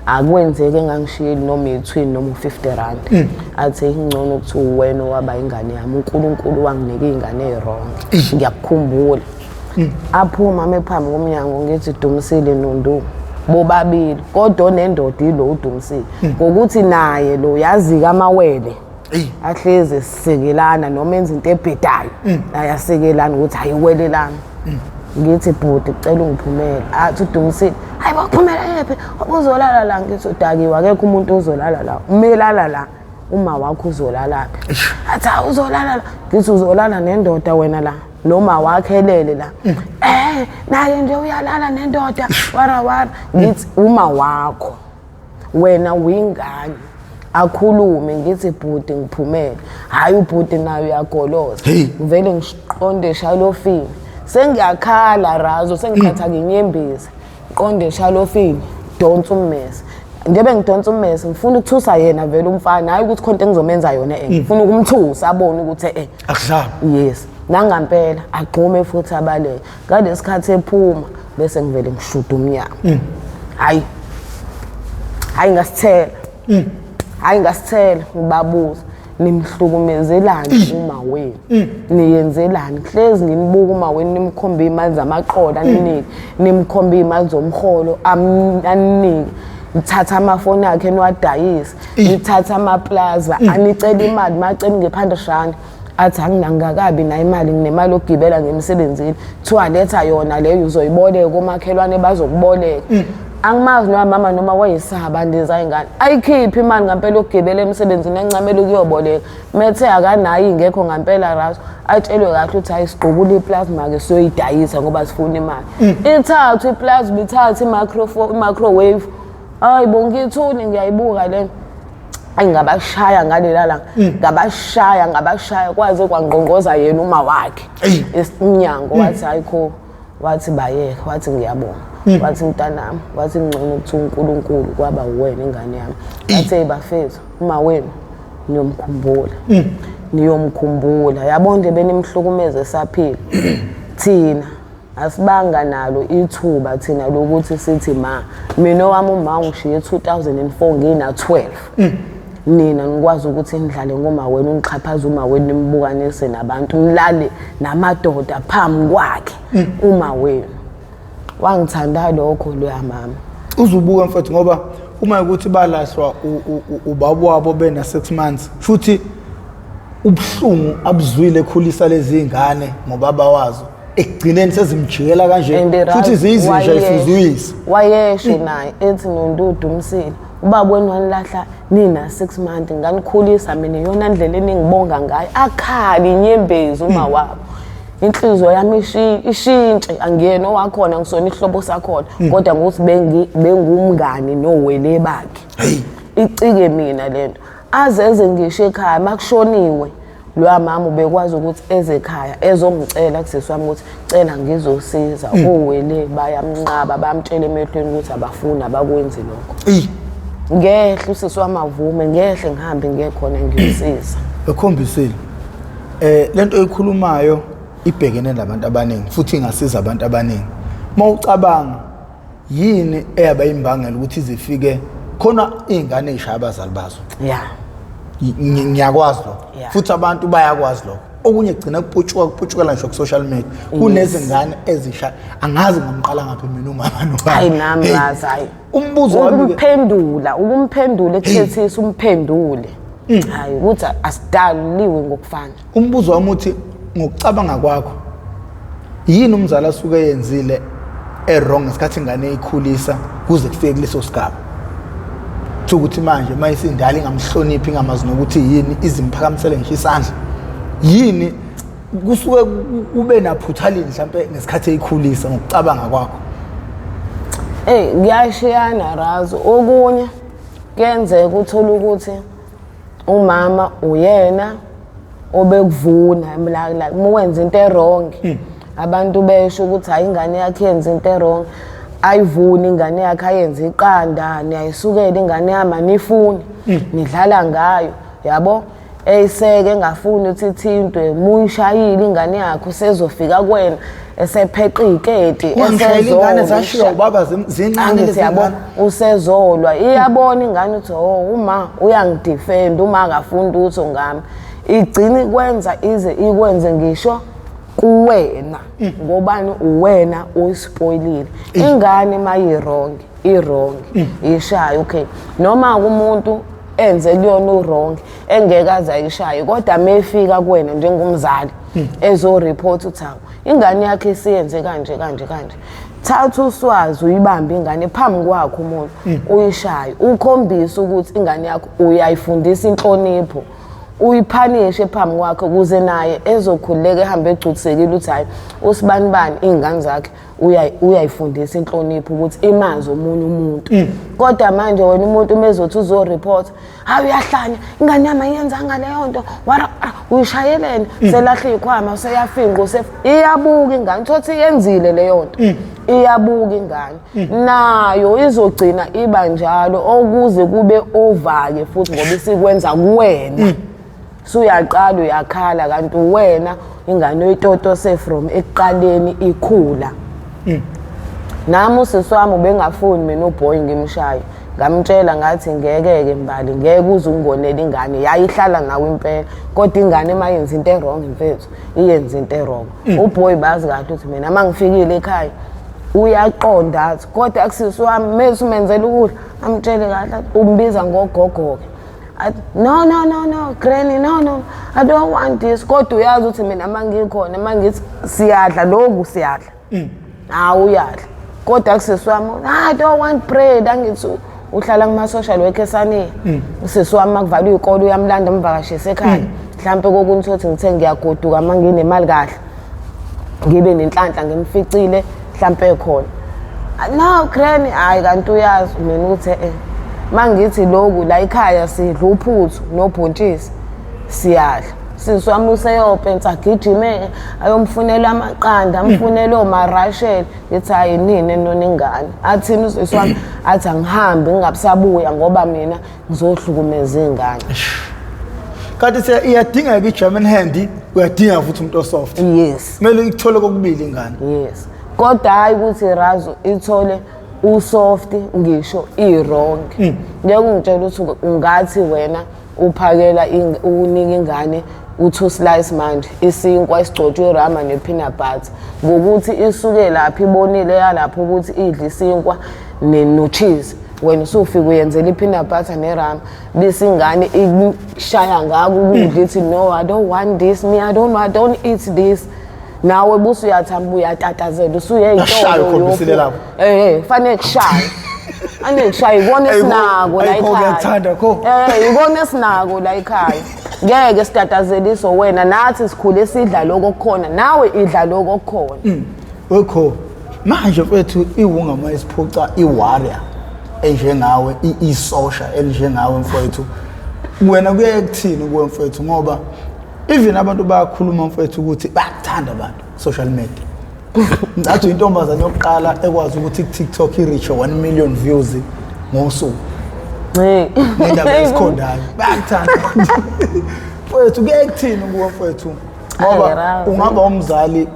akwenzeke engangishiyeli noma i-twin noma u-50 rand. Athi ingcono ukuthi uwena owaba ingane yami, uNkulunkulu wanginika iy'ngane ey'wrong, ngiyakukhumbula. Aphuma ame phambi komnyango, ngithi Dumsile Nondu bobabili, kodwa onendoda ilo uDumsile, ngokuthi naye lo yazi amawele ahlezi esisekelana noma enza into ebhedayo, ayasekelana ukuthi ayiwelelana. Ngithi bhuti cela ungiphumele. Athi uDumsile hayi bakuphumela yephi, uzolala la. Ngithi udakiwe, akekho umuntu ozolala la, umelala la, uma wakho uzolalaphi? Athi hawu uzolala la. Ngithi uzolala nendoda wena la noma wakhe elele la. Naye nje uyalala nendoda wara wara. Ngithi uma wakho wena uyingane, akhulume. Ngithi bhuti ngiphumele. Hhayi ubhuti naye uyagoloza. Ngivele ngiqonde eshalofini, sengiyakhala razo, sengiqhatha ngenyembezi, qonde eshalofini, donsa ummese. Njebe ngidonsa ummese ngifuna ukuthusa yena vele umfana, hhayi ukuthi khona into engizomenza yona, ngifuna ukumthusa abone ukuthi Akudlali. Yes, nangampela agxume futhi abaleke. Ngalesi khathi ephuma bese ngivele ngishuda umnyango. Hayi hayi ngasithela, hayi ngasithela. Ngibabuza, nimhlukumezelani uma wenu, niyenzelani? Hlezi nginibuka uma wenu nimkhomba iy'mali zamaqola, aninike, nimkhomba iy'mali zomholo aninike, nithatha amafoni akhe niwadayise, nithatha amaplaza, anicela imali, macela nge-100 rand athi angingakabi nayo imali, nginemali yokugibela ngemsebenzini. Kuthiwa letha yona leyo, uzoyiboleka komakhelwane, bazokuboleka. Angimazi noma mama noma wayesaba ndiza ingane ayikhiphi imali ngampela yokugibela emsebenzini, ancamela ukuyoboleka methe akanayo, ingekho ngampela raso. Atshelwe kahle ukuthi hayi sigqukula iplasma-ke siyoyidayisa ngoba sifuna imali. Ithathwe iplasma, ithathe i-microwave. Hayi bo, ngithule ngiyayibuka le. Ayi ngabashaya ngalela langa, ngabashaya ngabashaya kwaze kwangqongqoza yena uma wakhe umnyango. Wathi hayi kho, wathi bayeke, wathi ngiyabonga, wathi mntanami, wathi ngcono ukuthi uNkulunkulu kwaba uwena ingane yami. Wathi hey bafethu, uma wenu niyomkhumbula, niyomkhumbula, yabo nje benimhlukumeze esaphila. Thina asibanga nalo ithuba thina lokuthi sithi ma, mina owami uma ungishiye 2004 ngina 12, nina nikwazi ukuthi nidlale ngoma wenu, nixhaphaze uma wenu, nimbukanise nabantu, nilale namadoda phambi kwakhe uma wenu. Wangithanda lokho loya mama. Uzubuka mfethu, ngoba uma ukuthi balahlwa ubaba wabo bena 6 months, futhi ubuhlungu abuzwile ekhulisa lezi ngane ngobaba wazo, ekugcineni sezimjikela kanje. And futhi ziyizinja ifuzuyisa. Wayesho naye ethi noNdudu umsile ubaba wenu wanilahla nina 6 months, nganikhulisa mina, iyona ndlela eningibonga ngayo. Akhali inyembezi uma wabo. Inhliziyo yami ishintshe, angiyena owakhona, ngisona ihlobo sakhona, kodwa ngokuthi bengumngani nowele bakhe. Icike mina lento. Azeze ngisho ekhaya makushoniwe loya mama ubekwazi ukuthi eze ekhaya ezongicela kusisi wami ukuthi cela ngizosiza. Owele bayamnqaba, bayamtshela emehlweni ukuthi abafuni, abakwenzi lokho. Ngehle usisi wami avume, ngehle ngihambe ngiye khona ngiyosiza. Ekhombisile lento oyikhulumayo ibhekene nabantu abaningi futhi ingasiza abantu abaningi mawucabanga. Yini eyaba imbangela ukuthi izifike khona iy'ngane ey'shaya abazali bazo? Ya. Ngiyakwazi lokho. Futhi abantu bayakwazi lokho. Okunye kugcina kuputshuka kuputshukela ngisho ku-social media. Kunezingane ezisha angazi ngamqala ngaphi mina umama nobaba. Hayi nami ngazi hayi. Umbuzo wami ukumphendula ekuthethisa umphendule. Hayi ukuthi asidaliwe ngokufana. Umbuzo wami uthi ngokucabanga kwakho yini umzali asuke eyenzile e-wrong ngesikhathi ingane ikhulisa kuze kufike kuleso sigaba? Kuthiwa ukuthi manje uma isindala ingamhloniphi ingamazi nokuthi yini izimphakamisele ngisho isandla. Yini kusuke kube naphutha lini mhlampe ngesikhathi eyikhulisa ngokucabanga kwakho? Eyi kuyashiyana Razo, okunye kuyenzeka uthole ukuthi umama uyena obekuvuna la uma wenza into e-wrong abantu besho ukuthi hayi ingane yakhe yenza into e-wrong, ayivuni ingane yakhe ayenze iqanda, niyayisukela ingane yami anifuni, nidlala ngayo yabo, eyiseke engafuni ukuthi ithintwe, muyishayile ingane yakhe usezofika kuwena esepheqa iy'keti, Wangishayela ingane zashiywa ubaba zincane lezi yabo, usezolwa iyabona ingane ukuthi oh uma uyangidefend, uma akafuni lutho ngami, igcina ikwenza ize ikwenze ngisho kuwena ngobani uwena uyispoilile ingane mayi-wrong, i-wrong ishaye okay, noma umuntu enze kuyona u-wrong engeke aze ayishaye, kodwa mefika kuwena njengomzali ezoreport uthi hawu ingane yakhe isiyenze kanje kanje kanje, thatha uswazi uyibambe ingane phambi kwakho umuntu uyishaye, ukhombise ukuthi ingane yakho uyayifundisa inhlonipho, uyiphanishe phambi kwakhe ukuze naye ezokhululeka ehambe egculisekile ukuthi hayi usibanibani iy'ngane zakhe uyayifundisa inhlonipho ukuthi imazi omunye umuntu. Kodwa manje wena umuntu uma ezothi uzoreport, hayi uyahlanya ingane yami ayiyenzanga leyo nto, wara uyishayeleni, selahla iy'khwama, useyafinqa, iyabuka ingane, thothi iyenzile leyo nto, iyabuka ingane nayo izogcina iba njalo okuze kube ovake futhi ngoba isikwenza kuwena. Suyaqala uyakhala kanti wena ingane oyitotose from ekuqaleni ikhula. Nami usisi wami ubengafuni mina uboy ngimshaye, ngamtshela ngathi ngeke-ke Mbali, ngeke uze ungonele ingane, yayihlala nawe impela, kodwa ingane uma yenza into e-wrong mfethu iyenza into e-wrong. Uboy bazi kahle ukuthi mina uma ngifikile ekhaya uyaqonda athi, kodwa kusisi wami mese umenzela ukudla amtshele kahle, umbiza ngogogo-ke. No, no, no, no, granny, no, no, I don't want this. Kodwa uyazi ukuthi mina uma ngikhona, uma ngithi siyadla lokhu siyadla. Hawu uyadla. Kodwa kusisi wami, I don't want bread, angithi uhlala kuma-social worker esaniya. Usisi wami makuvalwa iy'kole uyamlanda amvakashise ekhaya. Mhlampe kokunye uthole ngithe ngiyagoduka uma nginemali kahle. Ngibe nenhlanhla ngimficile mhlampe khona. No granny, hayi kanti uyazi mina ukuthi mangithi lokhu la ekhaya sidla uphuthu nobhontshisi siyadla. Sisi wami useyopensa agijime ayomfunela amaqanda, amfunele omarashela, ngithi hayi nini enona ingane. Athini usisi wami, athi angihambi ngingabusabuya ngoba mina ngizohlukumeza ingane. Kanti iyadingeka i-German hand, uyadinga futhi umuntu osoft. Yes. Kumele ikuthole kokubili ingane. Yes. Kodwa hayi ukuthi Razo ithole usoft ngisho i-wrong. Ngeke ungitshele ukuthi ungathi wena uphakela unika ingane u-2 slice manje isinkwa esigcotshwe irama ne-peanut butter, ngokuthi isuke lapha ibonile yalapho ukuthi idla isinkwa no-cheese, wena usufika uyenzela i-peanut butter nerama, bese ingane ikushaya ngako ukudla ithi no I don't want this, me I don't eat this. Nawe busu uyathamba uyatatazela usuye Ashaya ukhombisile lapho. Fanele kushaye. Fanele kushaye ikona esinako la ekhaya. Ngiyakuthanda kho. Ikona esinako la ekhaya. Ngeke sitatazeliso wena, nathi sikhule sidla lokho okukhona, nawe idla lokho okukhona. Wekho manje mfethu iwunga mayisiphuca iwarrior enjengawe, isosha elinjengawe mfethu. Wena kuye kuthini kuwe mfethu, ngoba even abantu bayakhuluma mfethu ukuthi bayakuthanda abantu social media. Ngathi uyintombazane yokuqala ekwazi ukuthi ku-TikTok i-reach 1 million views ngosuku. Ngendaba esikhondayo. Bayakuthanda. Mfethu kuye kuthini kuwe mfethu? Ngoba ungaba umzali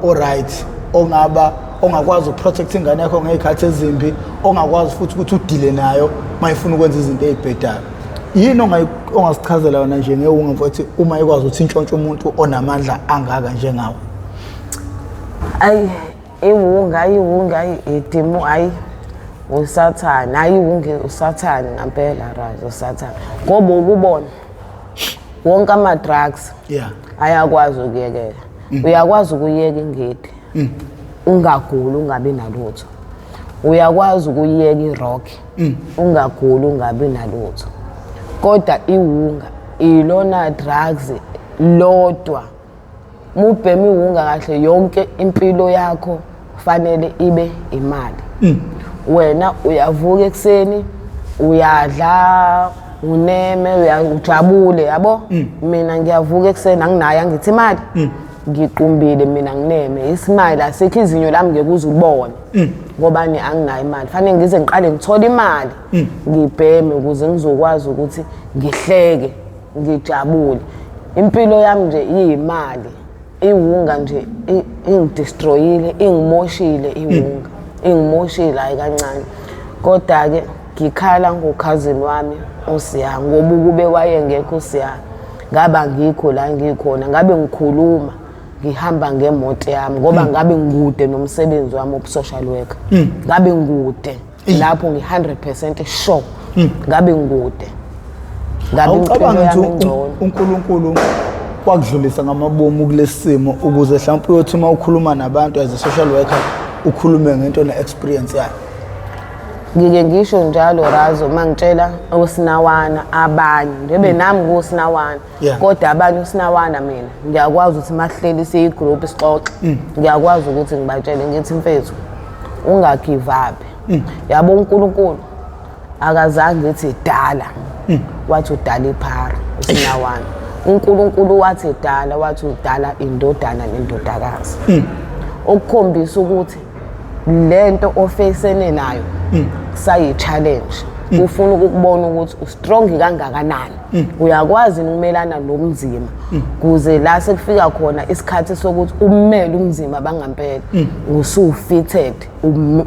o-right, ongaba Ongakwazi ukuprotect ingane yakho ngey'khathi ezimbi, ongakwazi futhi ukuthi udile nayo uma ifuna ukwenza izinto ey'bhedayo. Yini ongasichazela yona nje ngewunga mfowethu, uma ikwazi ukuthi intshontshe umuntu onamandla angaka njengawe? Ayi, iwunga, iwunga, idimu, ayi, usathane. Ayi, iwunga usathane ngampela, Razo, usathane, ngoba ukubona wonke ama-drugs ayakwazi ukuyekela. Uyakwazi ukuyeka ingidi, ungaguli, ungabi nalutho. Uyakwazi ukuyeka i-rock, ungaguli, ungabi nalutho. Kodwa iwunga ilona drugs lodwa. Mubhema iwunga kahle, yonke impilo yakho fanele ibe imali. Wena uyavuka ekuseni, uyadla, uneme, ujabule, yabo. Mina ngiyavuka ekuseni, anginayo, angithi imali, ngiqumbile mina, ngineme, isimali asikho, izinyo lami ngeke uze ubone, ngoba ni anginayo imali. Fanele ngize ngiqale ngithole imali, ngibheme ukuze ngizokwazi ukuthi ngihleke, ngijabule. Impilo yami nje iyimali. Iwunga nje ingidestroyile, ingimoshile. Iwunga ingimoshile, hayi kancane. Kodwa-ke ngikhala ngokhazini wami uSiya, ngoba ukube wayengekho uSiya, ngaba ngikho la ngikhona, ngabe ngikhuluma ngihamba ngemoto yami, ngoba ngabe ngikude nomsebenzi wami wobu-social worker. Ngabe ngikude lapho, ngi-100% sure ngabe ngikude, ngabe impilo Awucabangi yami ukuthi ingcono. uNkulunkulu wakudlulisa ngamabomu kulesi simo ukuze mhlawumbe uyothi uma ukhuluma nabantu as a social worker ukhulume ngento ne-experience yayo? Ngike ngisho njalo, Razo, uma ngitshela osinawana abanye, njengobe nami kuwusinawana, kodwa abanye usinawana, mina ngiyakwazi ukuthi mahleli siyi-group sixoxe, ngiyakwazi ukuthi ngibatshele ngithi, mfethu, ungagive up, yabo. UNkulunkulu akazange ethi dala wathi udala iphara usinawana. UNkulunkulu wathi dala, wathi udala indodana nendodakazi, okukhombisa ukuthi lento ofacene nayo sayi-challenge, ufuna ukukubona ukuthi ustrong kangakanani, uyakwazi yini ukumelana nomzima, kuze la sekufika khona isikhathi sokuthi umele umzima bangampela, usu-fitted,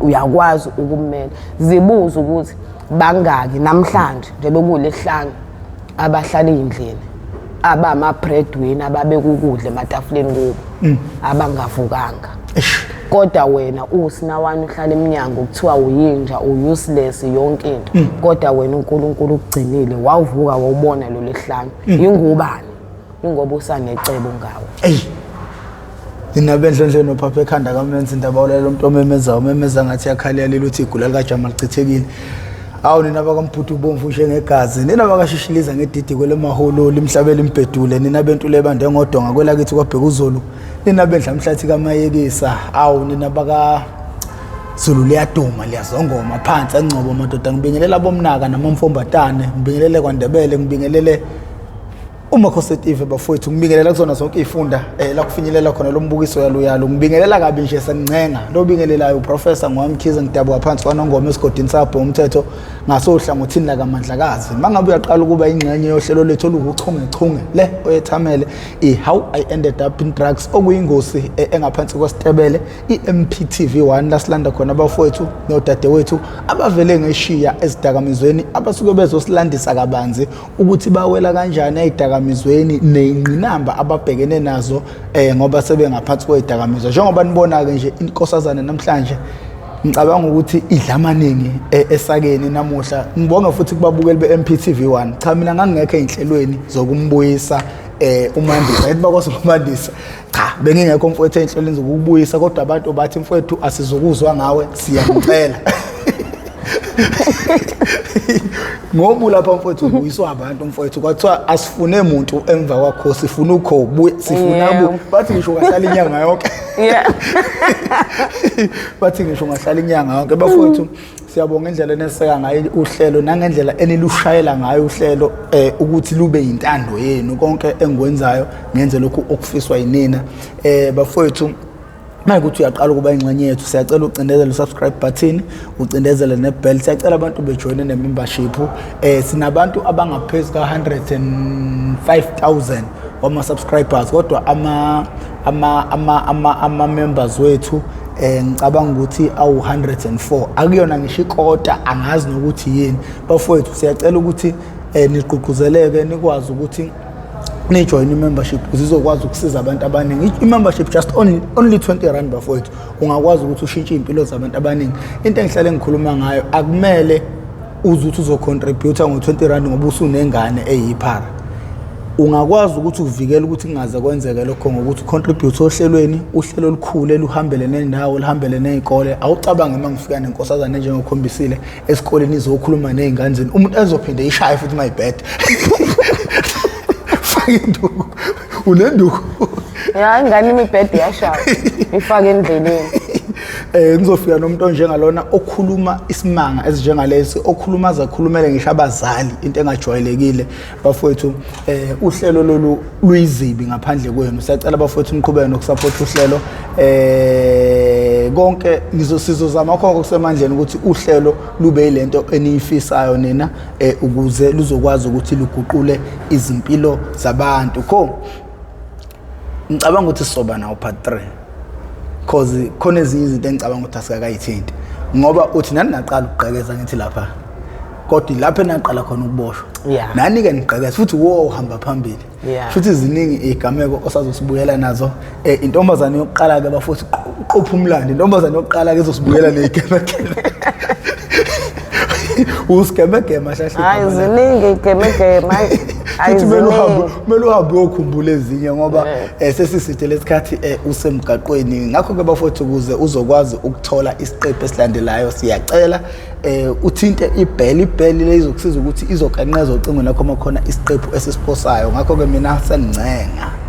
uyakwazi ukumela. Zibuze ukuthi bangaki namhlanje nje bekulesihlanu abahlala ey'ndlini, abama-breadwinner, ababeka ukudla ematafuleni kubo, abangavukanga. Kodwa wena usinawana uhlala eminyango, kuthiwa uyinja, u-useless, yonke into, kodwa wena uNkulunkulu ukugcinile, wawuvuka, wawubona lo lesihlanu. Ingubani? Ingoba usanecebo ngawe. Eyi, nina bendlondle nophapha ekhanda kamenza indaba, ulalela umuntu omemezayo, umemeza ngathi yakhala, yalila, uthi igula likajama lichithekile. Awu, nina bakaMbhudu ubomvu njengegazi, nina bakashishiliza ngedidi kwelemahololi, imhlabela imbhedule, nina bentule ebande ngodonga kwelakithi kwabheka uZulu, nina bendlamhlathi kaMayekisa. Awu, nina baka Zulu, liyaduma, liyazongoma phansi eNgcobo madoda. Ngibingelela bomnaka namamfombatane, ngibingelele kwaNdebele, ngibingelele umakhosetive bafowethu, ngibingelela kuzona zonke iy'funda la kufinyelela khona lo mbukiso yalo yalo. Ngibingelela kabi nje, sengincenga lo bingelelayo uProfessor Ngwamkhize, ngidabuka phansi kwaNongoma esigodini sabho umthetho ngasohlangothini lakaMandlakazi. Uma ngabe uyaqala ukuba ingxenye yohlelo lethu oluwuchungechunge le oyethamele i-How I Ended Up in Drugs, okuyingosi engaphansi kwesitebele i-MPTV 1, lasilanda khona abafowethu nodadewethu abavele ngeshiya ezidakamizweni, abasuke bezosilandisa kabanzi ukuthi bawela kanjani ey'dakamizweni ney'ngqinamba ababhekene nazo ngoba sebengaphansi kwey'dakamizwa. Njengoba nibona-ke nje inkosazane namhlanje, ngicabanga ukuthi idla amaningi esakeni namuhla. Ngibonge futhi kubabukeli be-MPTV 1. Cha, mina ngangingekho ey'nhlelweni zokumbuyisa uMandisa, yathi bakwazi uMandisa. Cha, bengingekho mfowethu ey'nhlelweni zokubuyisa, kodwa abantu bathi, mfowethu, asizokuzwa ngawe, siyakucela ngoba ulapha mfowethu, ubuyiswa abantu mfowethu. Kwathiwa asifune muntu emva kwakho, sifuna ukho buye, sifuna bathi ngisho ungahlala inyanga yonke. Bathi ngisho ungahlala inyanga yonke. Bafowethu, siyabonga indlela eneseka ngayo uhlelo nangendlela enilushayela ngayo uhlelo ukuthi lube yintando yenu. Konke engikwenzayo ngenze lokhu okufiswa yinina. Bafowethu, mayikuthi uyaqala ukuba ingxenye yethu, siyacela ucindezele u-subscribe button, ucindezele ne-bell. Siyacela abantu bejoyine ne-membership. Sinabantu abangaphezu ka-105,000 wama-subscribers, kodwa ama-members wethu Ngicabanga ukuthi awu 104 akuyona ngisho ikota, angazi nokuthi yini. Bafowethu, siyacela ukuthi nigqugquzeleke, nikwazi ukuthi nijoyine i-membership ukuze izokwazi ukusiza abantu abaningi. I-membership just only R20, bafowethu. Ungakwazi ukuthi ushintshe iy'mpilo zabantu abaningi. Into engihlale ngikhuluma ngayo, akumele uze uthi uzocontributa ngo-R20 ngoba usunengane eyiphara. Ungakwazi ukuthi uvikele ukuthi kungaze kwenzeke lokho ngokuthi ucontribute ohlelweni, uhlelo olukhulu luhambele nendawo, luhambele ney'kole. Awucabange uma ngifika nenkosazane enjengokhombisile esikoleni izokhuluma ney'ngane zenu, umuntu ezophinde ishaye futhi mayibhede. Faka induku, unenduku. Ya, ingane imibhede iyashaya, ifake endleleni. Ngizofika nomuntu onjengalona okhuluma isimanga esinjengalesi, okhuluma aze akhulumele ngisho abazali, into engajwayelekile, bafowethu. Uhlelo lolu luyizibi ngaphandle kwenu. Siyacela, bafowethu, niqhubeke nokusupport uhlelo. Konke ngizosizozama konke okusemandleni ukuthi uhlelo lube yilento eniyifisayo nina, ukuze luzokwazi ukuthi luguqule izimpilo zabantu. Ko ngicabanga ukuthi sizoba nawo part 3, cause khona ezinye izinto engicabanga ukuthi asikakayithinti, ngoba uthi nani naqala ukugqekeza, ngithi lapha, kodwa lapho enaqala khona ukuboshwa, nani-ke nigqekeza futhi wo uhamba phambili. Futhi ziningi iy'gameko osazosibuyela nazo. Intombazane yokuqala-ke, bafuthi, qopha umlando, intombazane yokuqala-ke ezosibuyela ney'gemegeme, usigemegema hlahle. Hayi, ziningi igemegeme, hayi. Hayi, Futhi kumele uhambe, ziningi. kumele uhambe uyokhumbula ezinye, ngoba sesiside lesikhathi usemgaqweni. Ngakho-ke, bafowethu, ukuze uzokwazi ukuthola isiqephu esilandelayo, siyacela uthinte ibell. Ibell le izokusiza ukuthi izokanqeza ocingweni lakho uma khona isiqephu esisiphosayo. Ngakho-ke mina sengincenga.